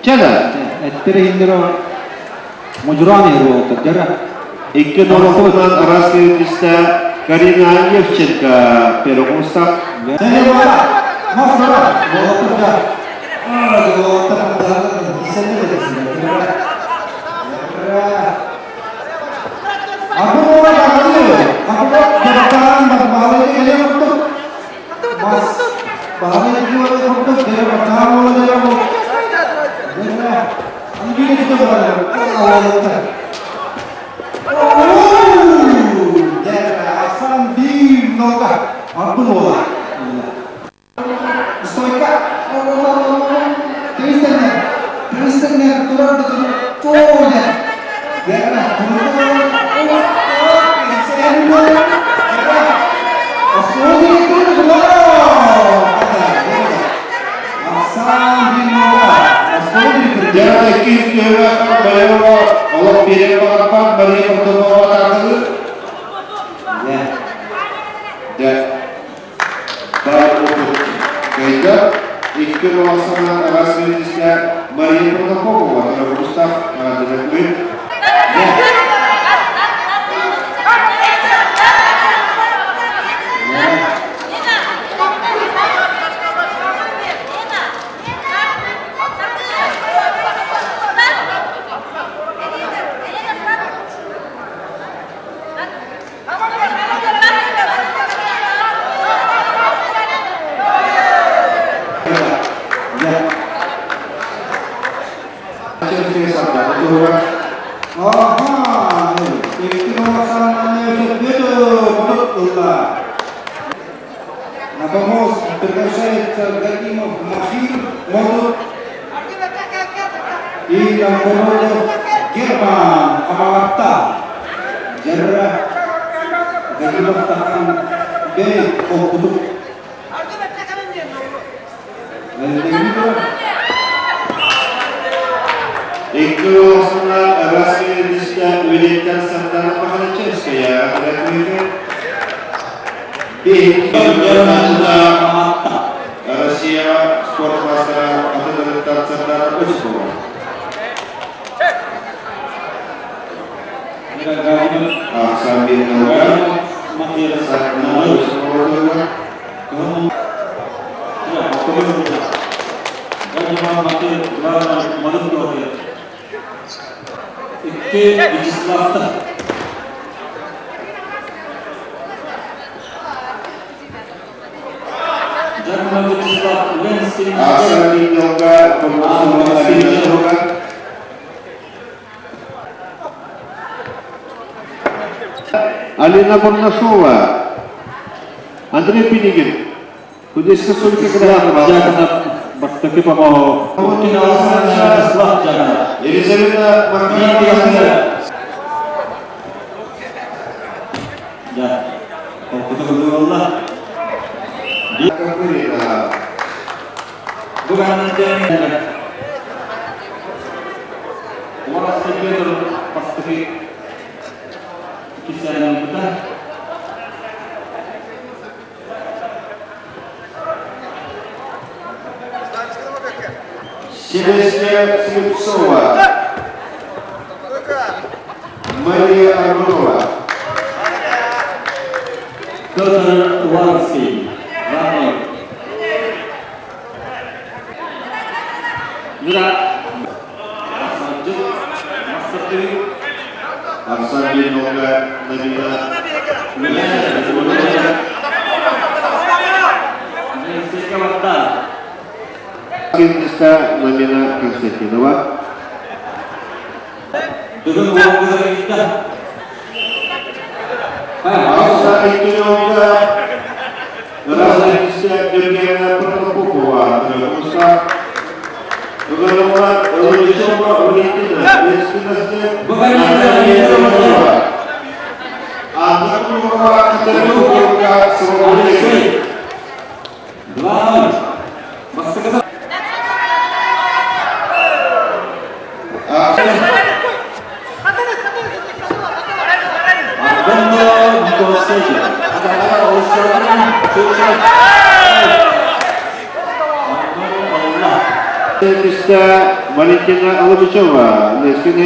Чэла. Эттериһиннеро мудьураан иһэр дьара. Икки норуотунан араас киирбистэ Карина Евченко Пероҕуустаах. Дьэ, иккис түһүмэххэ Боева олох биэрэр баҕарбат Мария Протопова атаакалыыр. Дьэ, баар опыт кыайда. Икки уоласана араас миниистэ Мария Протопопова Тырабурустаах эҕэрдэлэрбит. На помост приглашается Гакимов Махир Модут и Новгородов Герман Амалатта. Жарра Гакимов Тахан Бей Окудук. Икки уоласына Россия үлэттэн Сардана Махалачевская Россия спорт мастера атын Сардана Осипова. Ахсан Бирнауга, Сардана Осипова. Икки Вячеславта. Ахсан Бирнауга, Алина Алина Бурнашова, Андрей Пинигин, Кудеска Сулька Дьяконов бастакы помоһу. Вячеслав Дьяконов. Елизавета Макарова. Да. Холкуту Копырина. Бу гаһанан Уларасы Петр бастакы кисэлэн Селестия Слепцова. Мария Аргунова. Петр Ланский, 2-0. Юра Арсан Бейнолга Набина Намина Константинова. Алса Иккинолга Разница Евгения Протопопова, Муса Ылычева Валентина, Валентина Анна Кругова, Катерина Свободный. Валентина Алыбычева, Лескин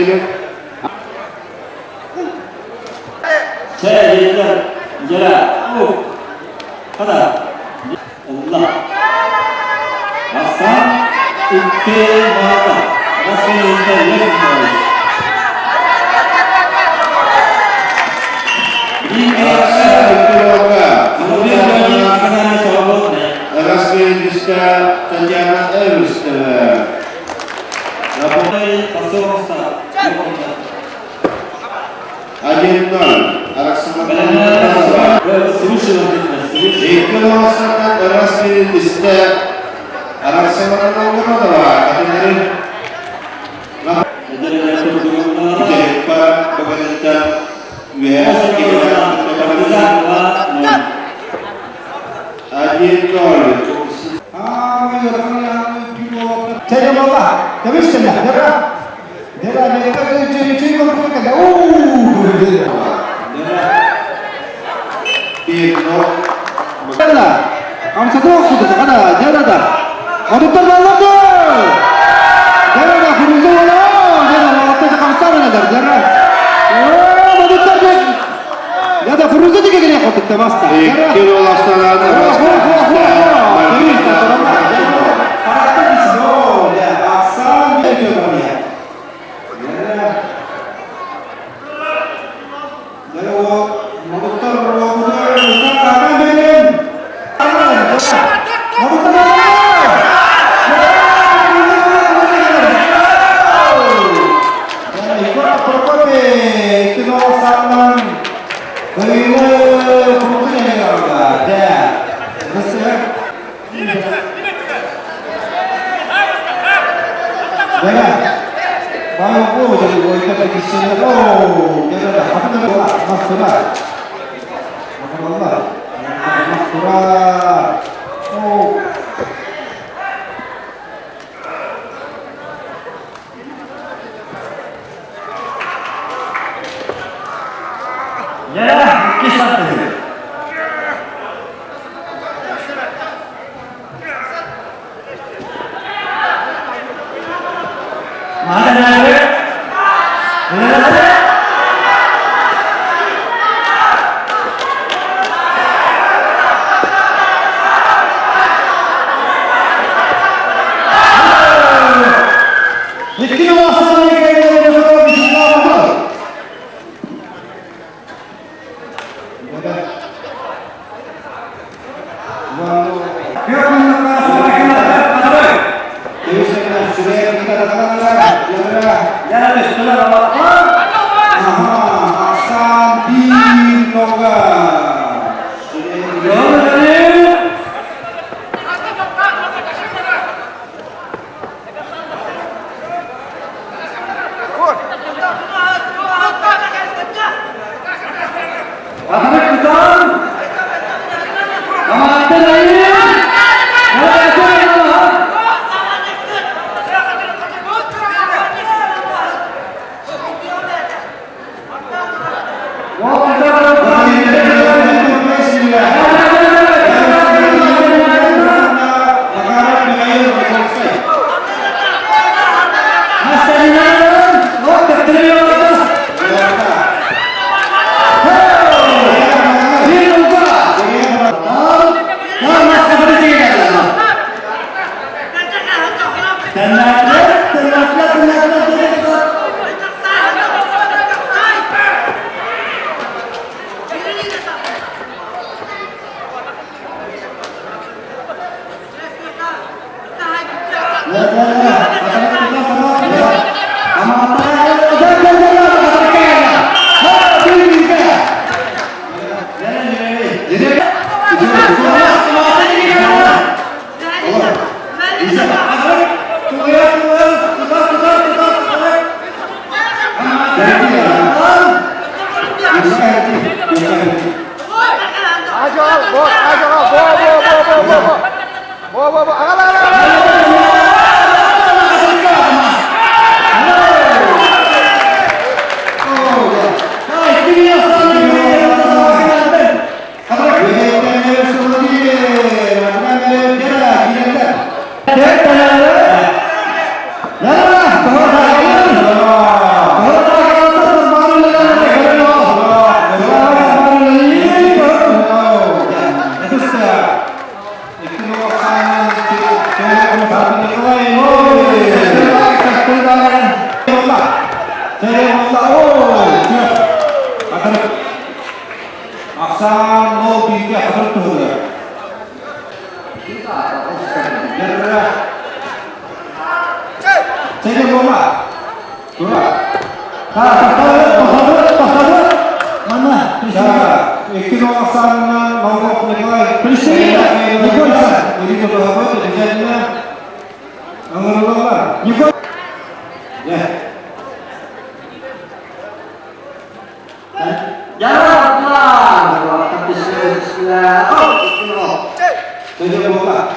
Татьяна Эверстова. 1-0. Ахсаан ол бииргэ хатыр туһугар. Чэйэ буола. Тура. Манна. Икки ахсаанынан Молгов Николай Николай Ирина Балабот обязательно ыҥырылаллар. Николай. Чэйэ буола.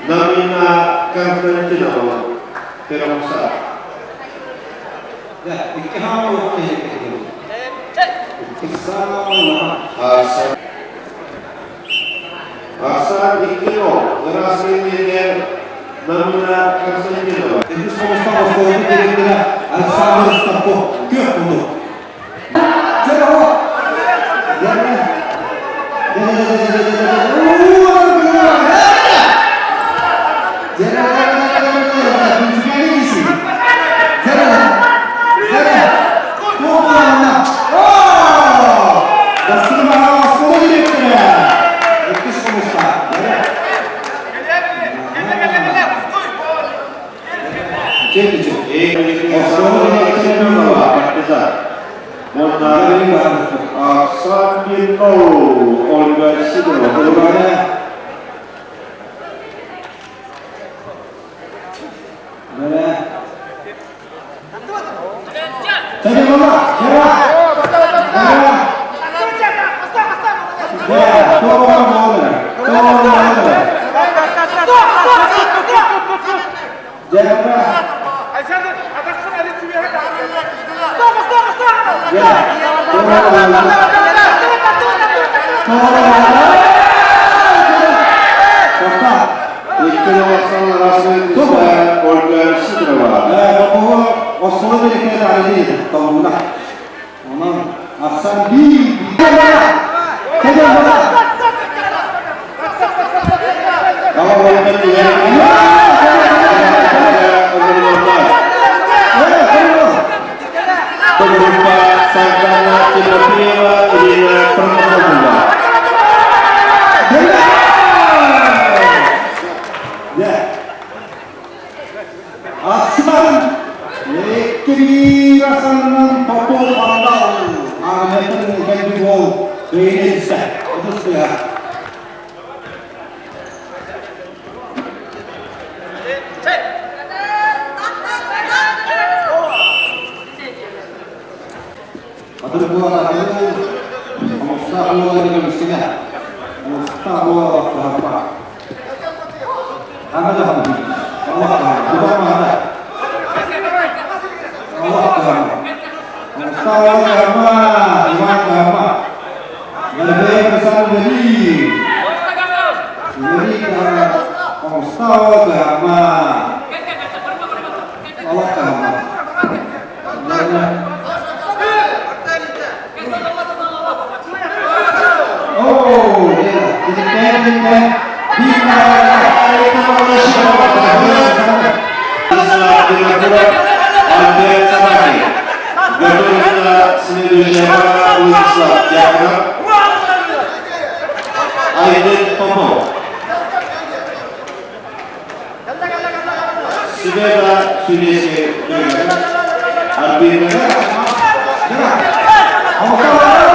Намина Константинова, Перомса. Арсан Иккинов, Ыраас Намина Константинова. Александр Старков, күөх кулу. Ольга Сидорова. Ольга Сидорова. Berupa Sardana Timofieva Irina Prokopovna. Арсен Ekibirasan'ın topu Vandal Ahmet'in kendi gol beğenirse Odası Aydın Popov. Sibela Süleysi Albina Makara.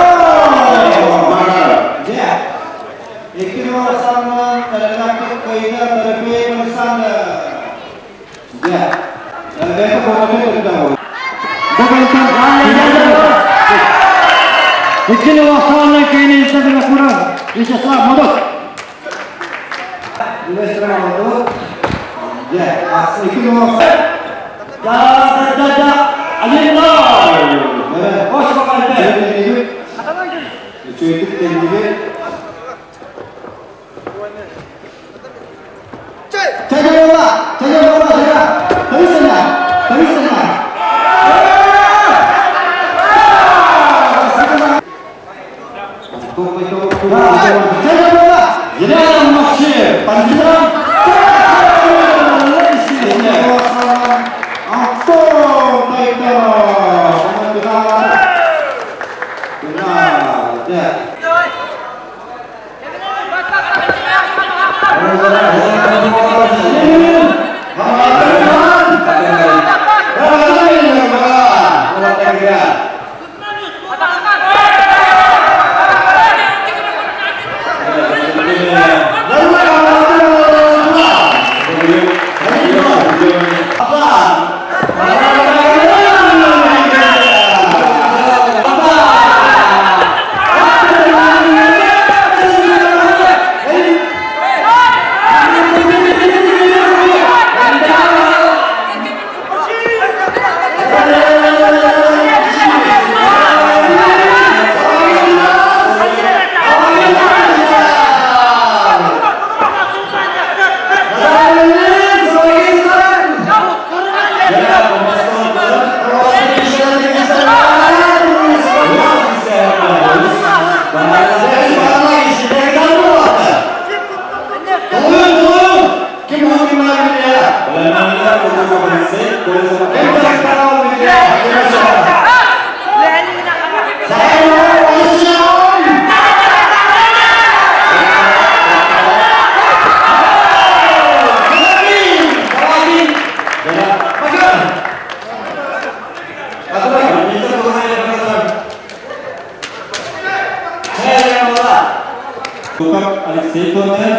Алексей Тонев.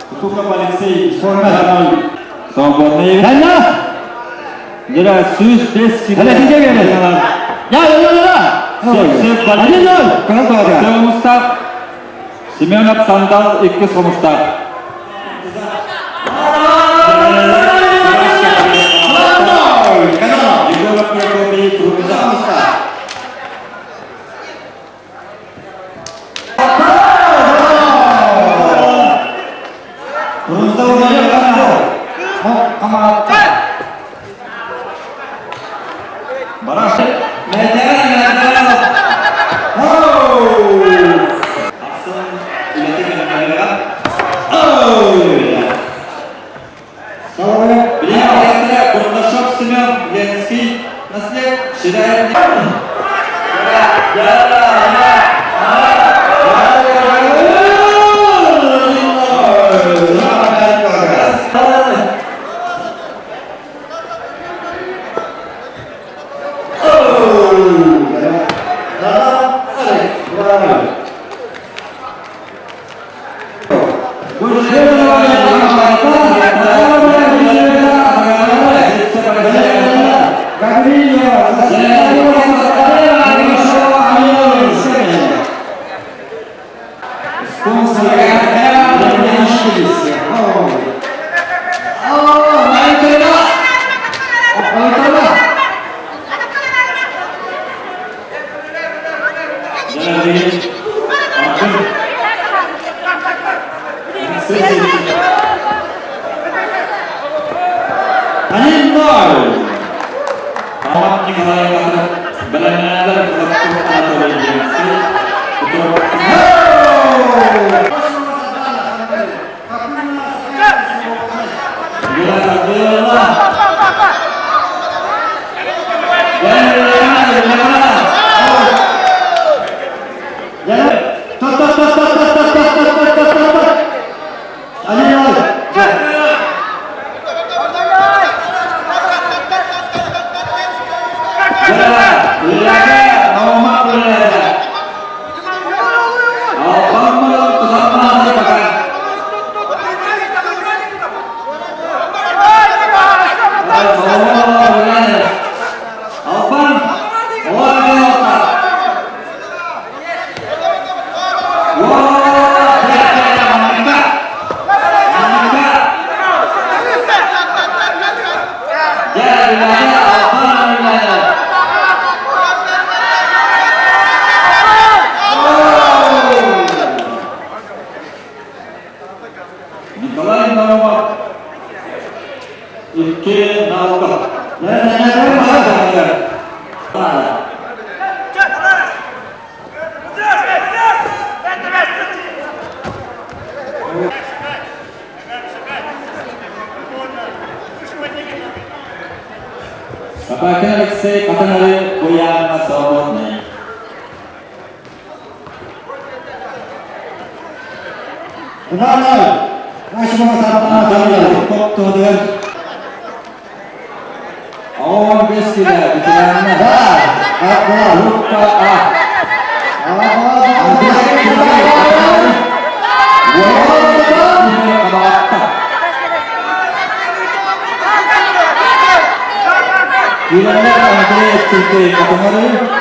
Кутуков Алексей Свободный. Дера 105 Хомустаах Семенов Сандал иккис хомустаах. Егоров Прокопий Крупиза. Бурнашов Семен Ленский наслед считает Николай Наумов икки наука. Собака Алексей Катанары Буяна свободный. Он без себя, ветерана. Группа А. Юланар Андрей Цветы Катанары.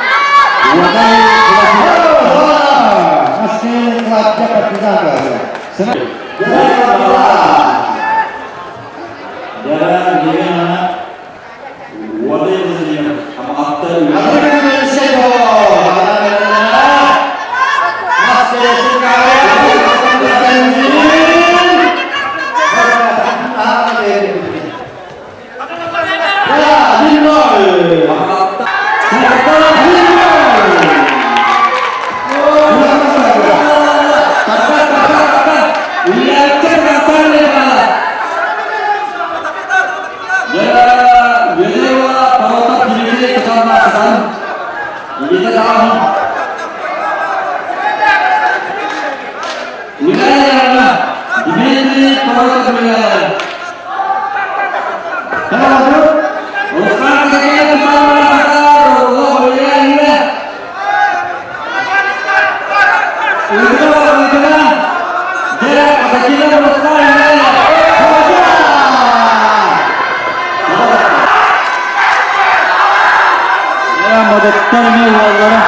Модоттор эмиэ уоллара.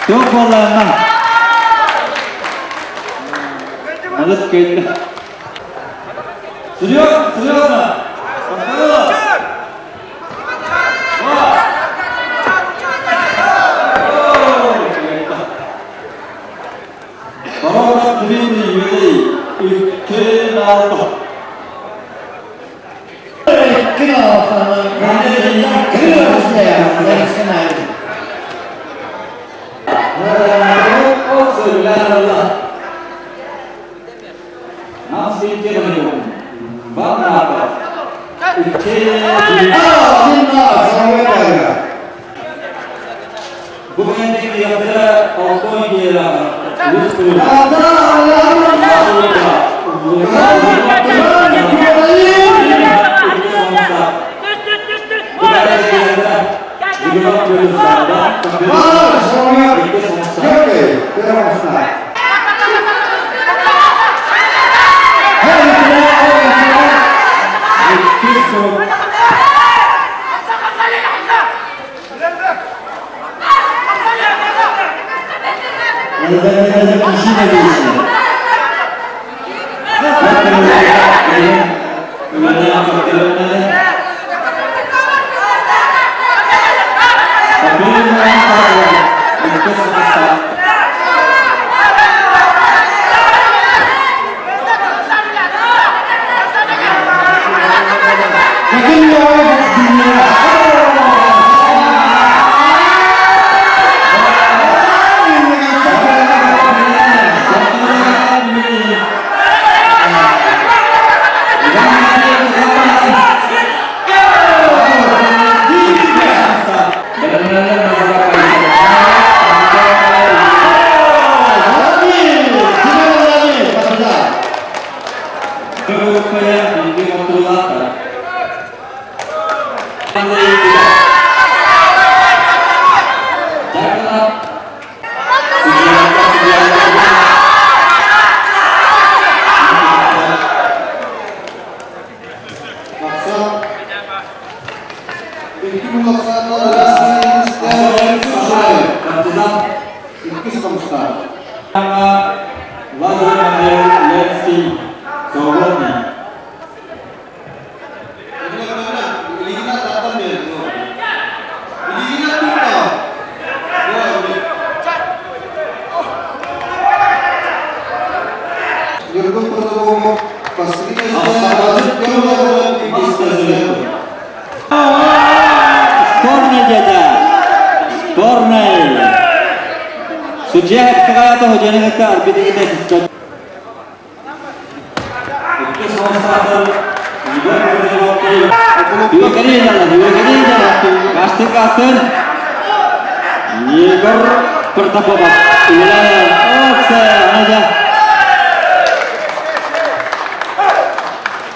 Туох буоллаҕына Молодец кэллэ. Серьезно, серьезно. Пароль длинный юбилей. Икки алты.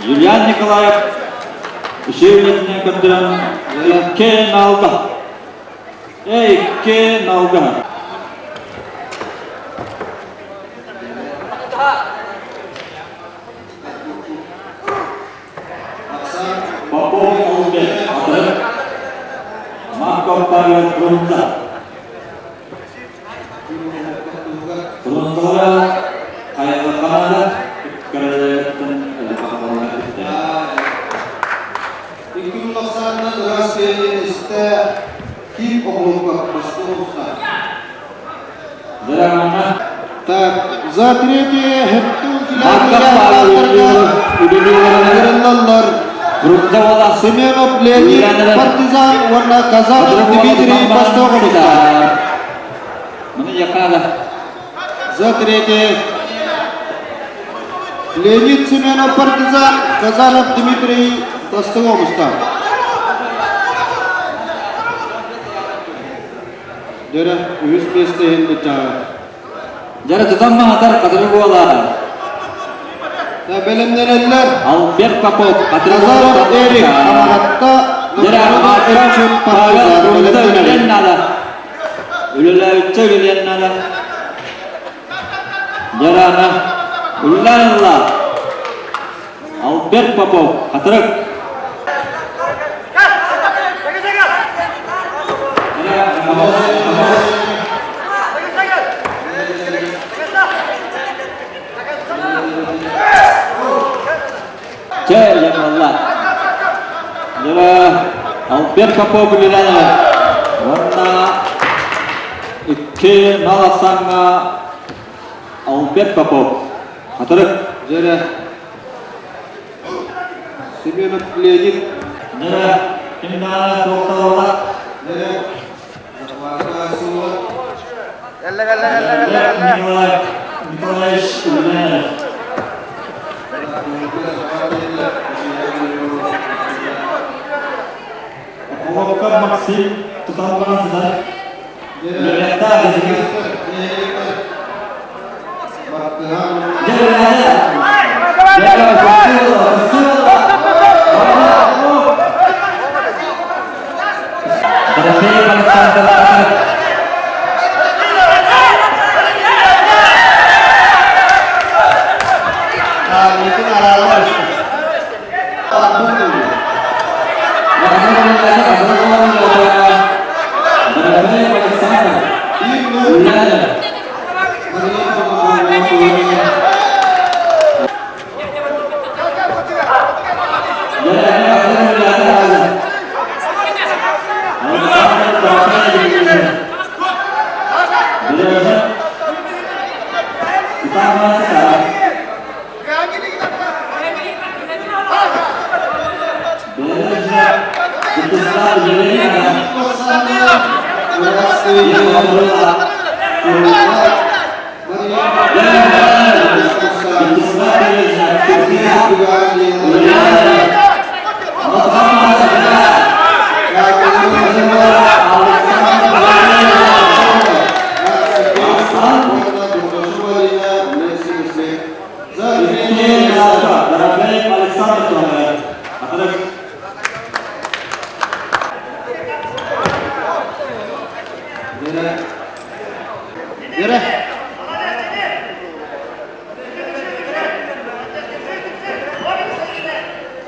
Юлиан Николаев үсүөлэтинэн көрдөрөн икки налга. Икки налга. Попов Олбек Атырык. Марков Павел Фрунзе. Фрунзалара хайаларханада көрөлөрүттэн Так, за третье Семенов Леонид Партизан уонна Казанов Дмитрий Бастоговтар. За третье Леонид Семенов Партизан, Казанов Дмитрий Бастоговтар. Дөрө үс миэстэ иһин быччаҕа. Дьара тутан маһатар Хатырык уола. Бэлэмнэнэллэр. Альберт Попов, Хатырык Назаров Эрик, Хамаҕатта, Дьара Эрчим Павел Партизан үлэлиэн бэлэмнэнэллэр. наада. Үлэлээбиччэ үлэлиэн наада. Дьарана Улланла Альберт Попов, Хатырык. Чэ, Ямалла. Дьара Альберт Попов үлэлээн уонна икки маласаҥҥа Альберт Попов. Хатырык. Дьэрэ Семенов Леонид. Дьэрэ ким даҕаны туохталалар. Дьэрэ Николай Николаевич Ульянов. Холокко Максим тутан баран сытар. Дорофеев Александр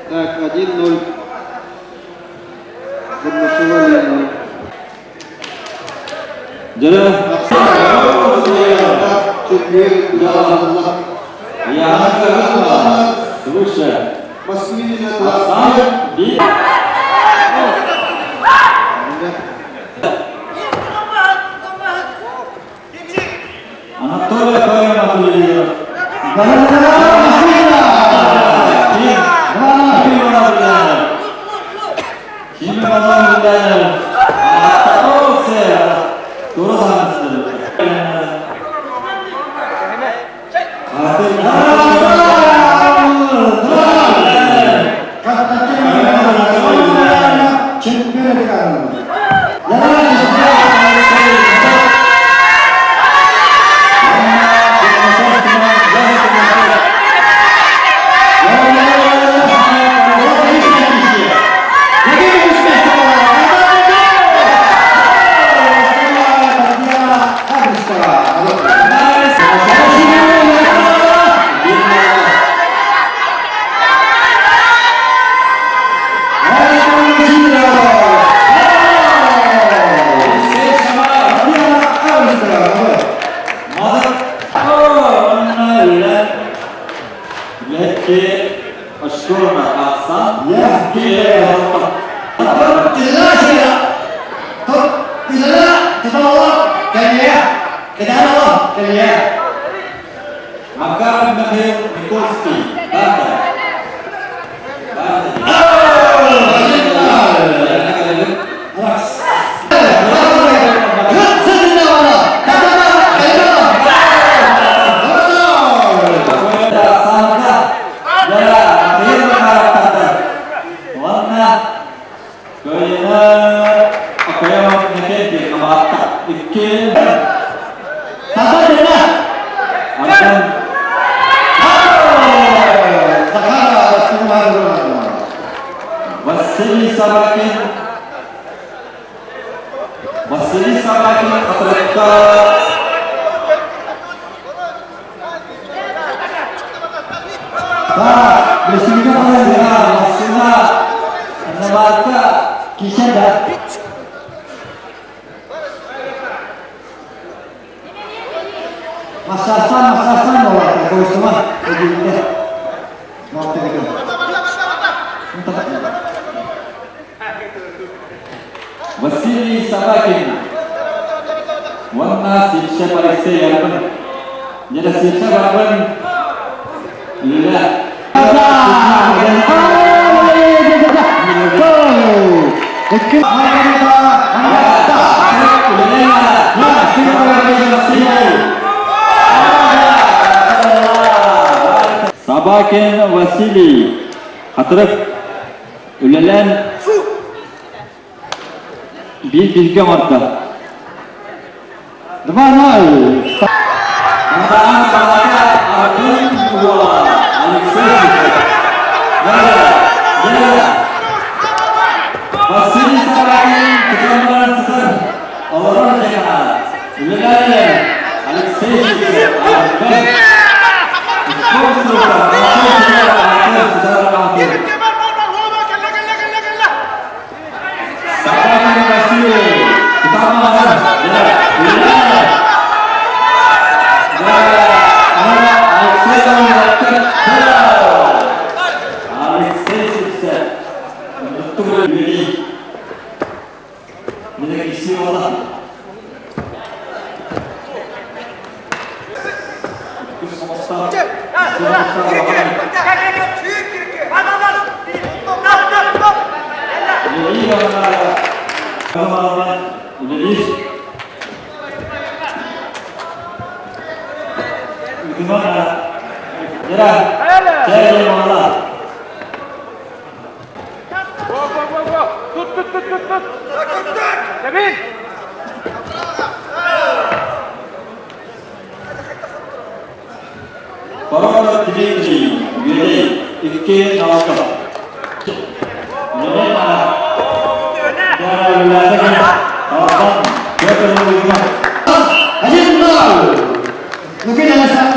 Так, 1-0. Бурнашева Лена. Свыше. Анатолий Павлович. Макаров Михаил Никольский. Банда. Собакин Василий Собакин хатырыкта Да, Массына Наварка Кишеда. Массасан, массасан болар, койсума, эдилде. Василий Собакин. Уонна Сипшеп Алексей Арбын. Дьэ Сипшеп Арбын үлэ. Собакин Василий. Хатырык үлэлээн биир бииргэ оҥордо. 2-0. Салака Арбын уола Алексей Василий Собакин тутан сытар олорор дьаһана үлэлээн Алексей Арбын Пароль Дмитрий, Юрий, Икки Налков. Елена, Петр Лугинов. 1-0. Лукин Александр.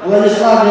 Владислав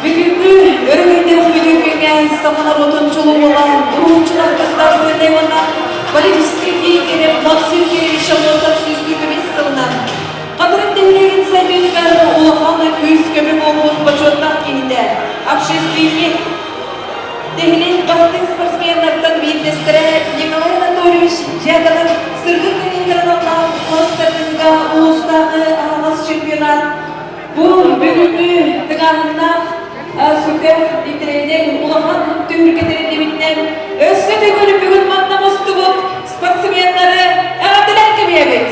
Бүгүҥҥү өрөгөйдөөх үтүөкэҥҥэ саха норуотун чулуу уһулуччулаах государственнай уонна политическай деятель Максим Кириллович Аммосов 125 сылынан Хатырык нэһилиэгин сайдыытыгар улахан күүс-көмө буолбут бочуоттаах киһитэ, общественник, нэһилиэк бастыҥ спортсменнартан биирдэстэрэ Николай Анатольевич Дьяконов сырдык кэриэтигэр аналлаах мас-тардыһыыга улуустааҕы аһаҕас чемпионат Бу бүгүҥҥү тыҥааһыннаах сүрдээх интэриэһинэй улахан түһүлгэ тэриллибитинэн өссө төгүл бүгүн манна мустубут спортсменнары эҕэрдэлээн кэбиһэбит!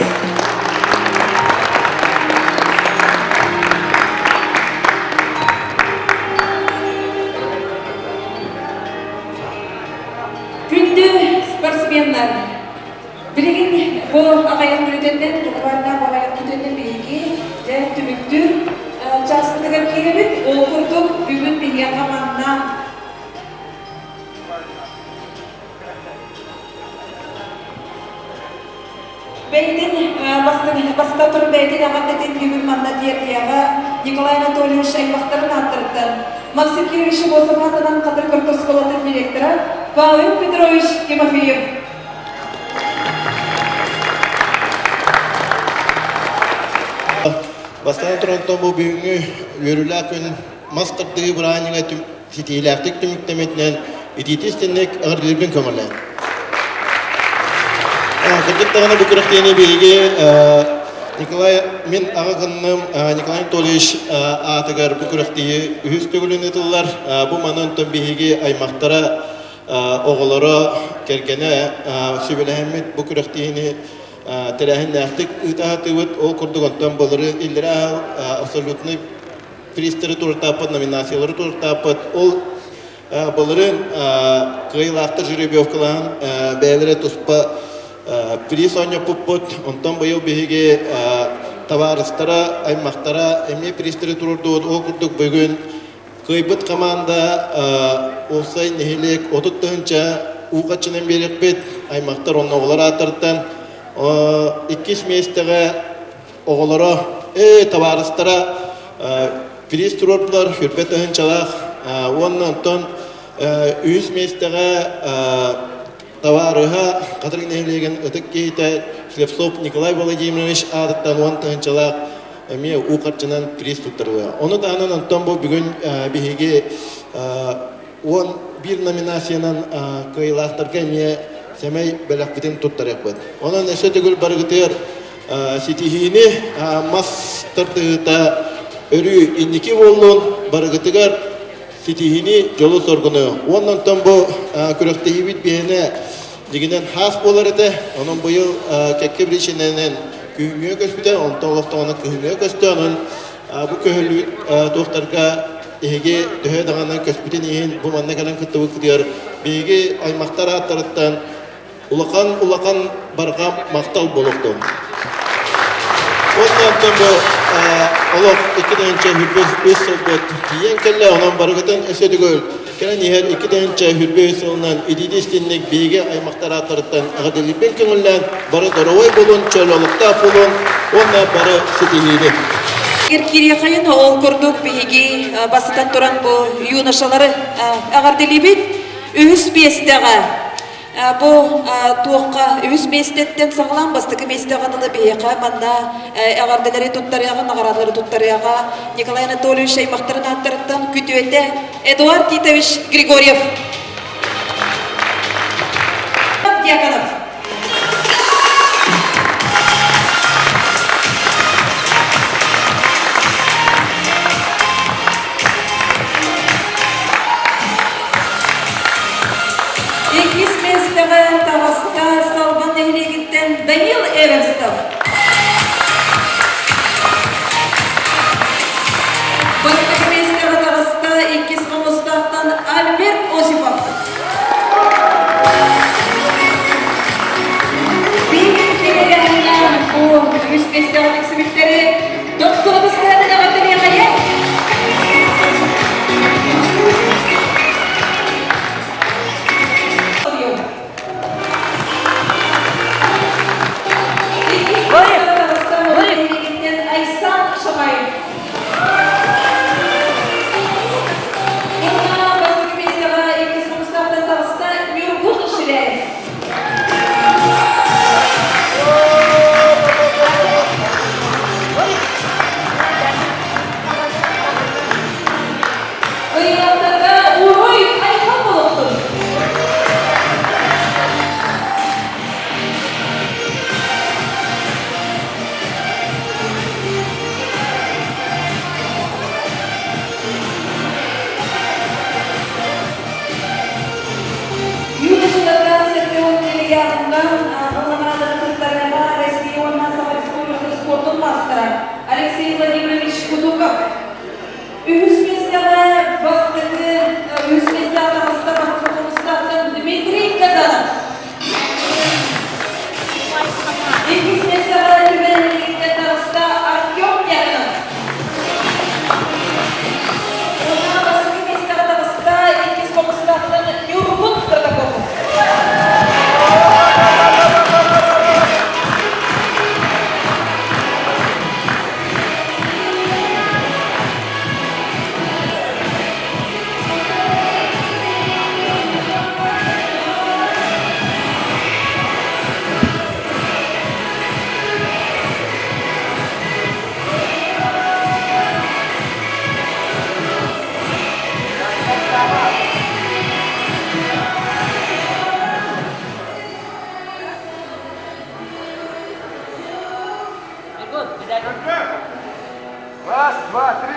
Күндү спортсменнар, билигин бу аҕыйах биһиэхэ манна Бэйэтин бастатан туран бэйэтин эҕэрдэтин бүгүн манна тиэрдиэҕэ Николай Анатольевич аймахтарын ааттарыттан Максим Кирович Аммосов аатынан Хатырык орто оскуолатын директора Павел Петрович Тимофеев. Бастатан туран бу бүгүҥҥү үөрүүлээх күн мас тардыы бырааһынньыга ситиилээхтик түмүктэммитинэн итиити истинник эҕэрдэлиирбин көҥүллээн. Кырдьык даҕаны бу күрэхтэһиини биһиги Николай мин аҕа гынным Николай Анатольевич аатыгар бу күрэхтэһии үһүс төгүлүн ыытыллар. Бу манан онтон биһиги аймахтара, оҕолоро, кэргэнэ сүбэлэһэммит бу күрэхтэһиини тэрээһиннээхтик ыыта сатыыбыт. Ол курдук онтон былырыын иллэрээ абсолютный призтары туруортааппыт, номинациялары туруортааппыт. Ол былырыын кыайыылаахтар жеребьевкалаан бэйэлэрэ туспа приз оонньоппуппут. Онтон быйыл биһиги табаарыстара, аймахтара эмиэ призтары туруордубут. Ол курдук бүгүн кыайбыт команда уопсай нэһилиэк 30 тыһыынча уу харчынан биэриэхпит. Аймахтар онно оҕолор ааттарыттан иккис миэстэҕэ оҕолоро, табаарыстара приз туруордулар, 20 тыһыынчалаах уонна онтон үһүс миэстэҕэ табаарыһа Хатырык нэһилиэгин ытык киһитэ Слепцов Николай Владимирович аатыттан 10 тыһыынчалаах эмиэ уу харчынан приз туттарылыа. Ону таһынан онтон бу бүгүн биһиги 11 номинациянан кыайыылаахтарга эмиэ сэмэй бэлэхпитин туттарыахпыт. Онон өссө төгүл барыгытыгар ситиһиини мас тардыһыыта өрүү инники буоллун, барыгытыгар ситиһиини дьолу-соргуну. Уонна онтон бу күрэхтэһиибит биһиэнэ дьиҥинэн хаас буолар этэ. Онон быйыл кэккэ причинэнэн күһүҥҥүгэ көспүтэ, онтон олохтоҕуна күһүҥҥүгэ көстө. Онон бу көһүллүбүт туохтарга эһиги төһө даҕаны көспүтүн иһин бу манна кэлэн кыттыбыккытыгар биһиги аймахтар ааттарыттан улахан улахан барҕа махтал буолуохтун. Уонна оттон бу олох 2023 сылбыт тиийэн кэллэ, онон барыгытын өссө төгүл кэлэн иһэр 2023 сылынан итиити истинник биһиги аймахтар ааттарыттан эҕэрдэлиирбин көҥүллээн бары доруобай буолун, чөл олохтоох буолун уонна бары ситиһиини. Кириэхэйин ол курдук биһиги бастатан туран бу юношалары эҕэрдэлиибит. Үһүс миэстэҕэ бу туохха үһүс миэстэттэн саҕалаан бастакы миэстэҕэ дылы биһиэхэ манна эҕэрдэлэри туттарыаҕа, наҕараадалары туттарыаҕа Николай Анатольевич аймахтарын ааттарыттан күтүөтэ Эдуард Титович Григорьев. Дьяконов. Иккис миэстэҕэ таҕыста Салбан нэһилиэгиттэн Данил Эверстов. Бастакы миэстэҕэ таҕыста иккис хомустаахтан Альберт Осипов. Биир тэрээһиннээх бу үс миэстэҕэ тиксибиттэри дохсуобустарын эҕэрдэлиэхэйэ. Айсан Шамаев. Уонна бастакы миэстэҕэ иккис хомустаахтан таҕыста Ньургун Ширяев. Ыйыахтарга уруй айхал буолуохтун! Юношаларга Сергей Миллиардынан наҕарааданы туттарыаҕа Россия уонна Саха Республикатын спордун маастара Алексей Владимирович Кутуков. Үһүс миэстэҕэ бастакы үһүс миэстэҕэ таҕыста бастакы хомустаахтан Дмитрий Казанов. Иккис миэстэҕэ Түбэн нэһилиэгиттэн таҕыста Артем Дьяконов. Уонна бастакы миэстэҕэ Раз, два, три.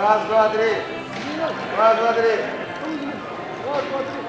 Раз, два, три. Раз, два, три. Раз, два, три.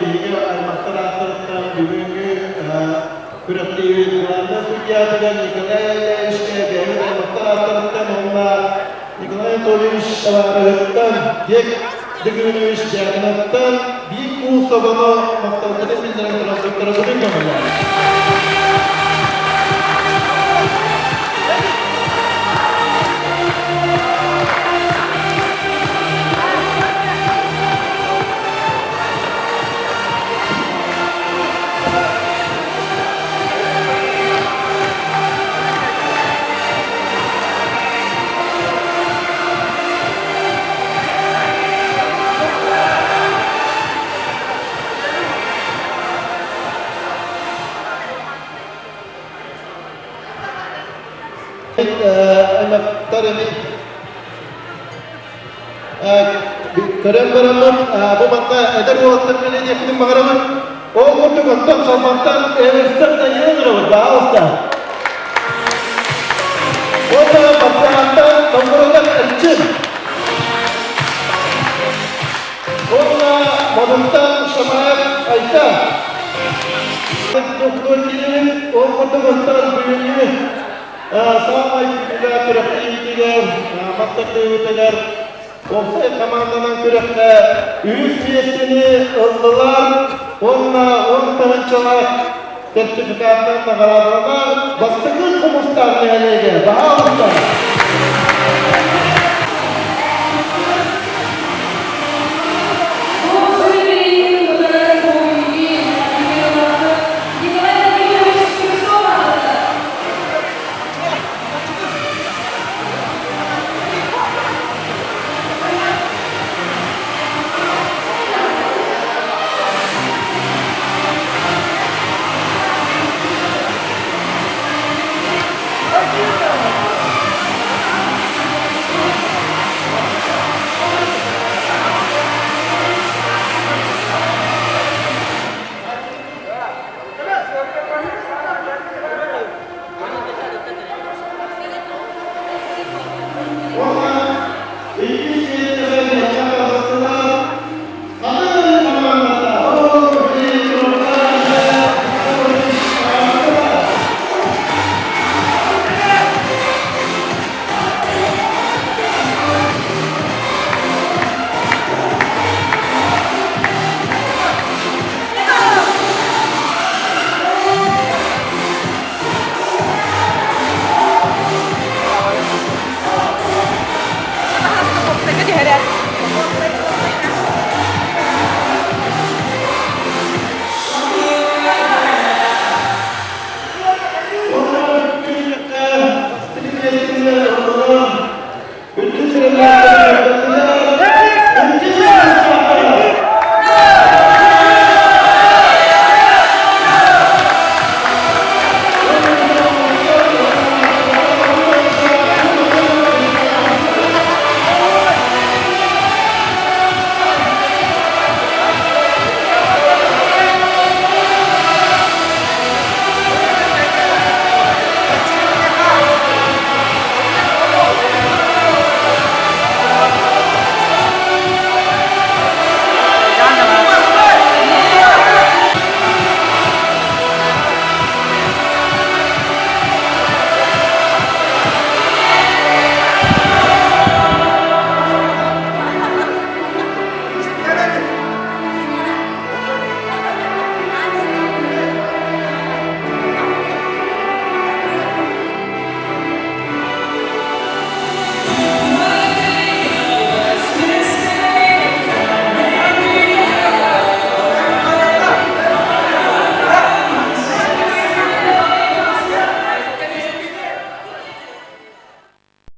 Биһиги аймахтар ааттарыттан бүгүҥҥү күрэхтэһиибит главнай судьятыгар Николай Ильичкэ бэйэбит аймахтар ааттарыттан уонна Николай Анатольевич табаарыһыттан Дек Дыгынович Дьяконовтан биир куул собону махталбытын биллэрэн туран туттарабытын көҥүллээн. Аймактар эми Көрөн бараммыт, бу манна эдэр уолаттар кэлиэхпитин баҕарабыт. Ол курдук оттон Салмантан Эверстер Данилов ырабыт, баҕалыста. Уонна Баттаҕаттан Тонгурутан Эрчин. Уонна Модуттан Шамаев Айта. Киирибит, ол курдук оттон бүгүҥҥү Саамай күндүлээх күрэхтэһиитигэр, мастардыыбытыгар уопсай хамаанданан күрэххэ үһүс миэстэни ыллылар уонна 10 тыһыынчалаах сертификатынан наҕараадаланар бастакы хомустаах нэһилиэгэ баһаалыста.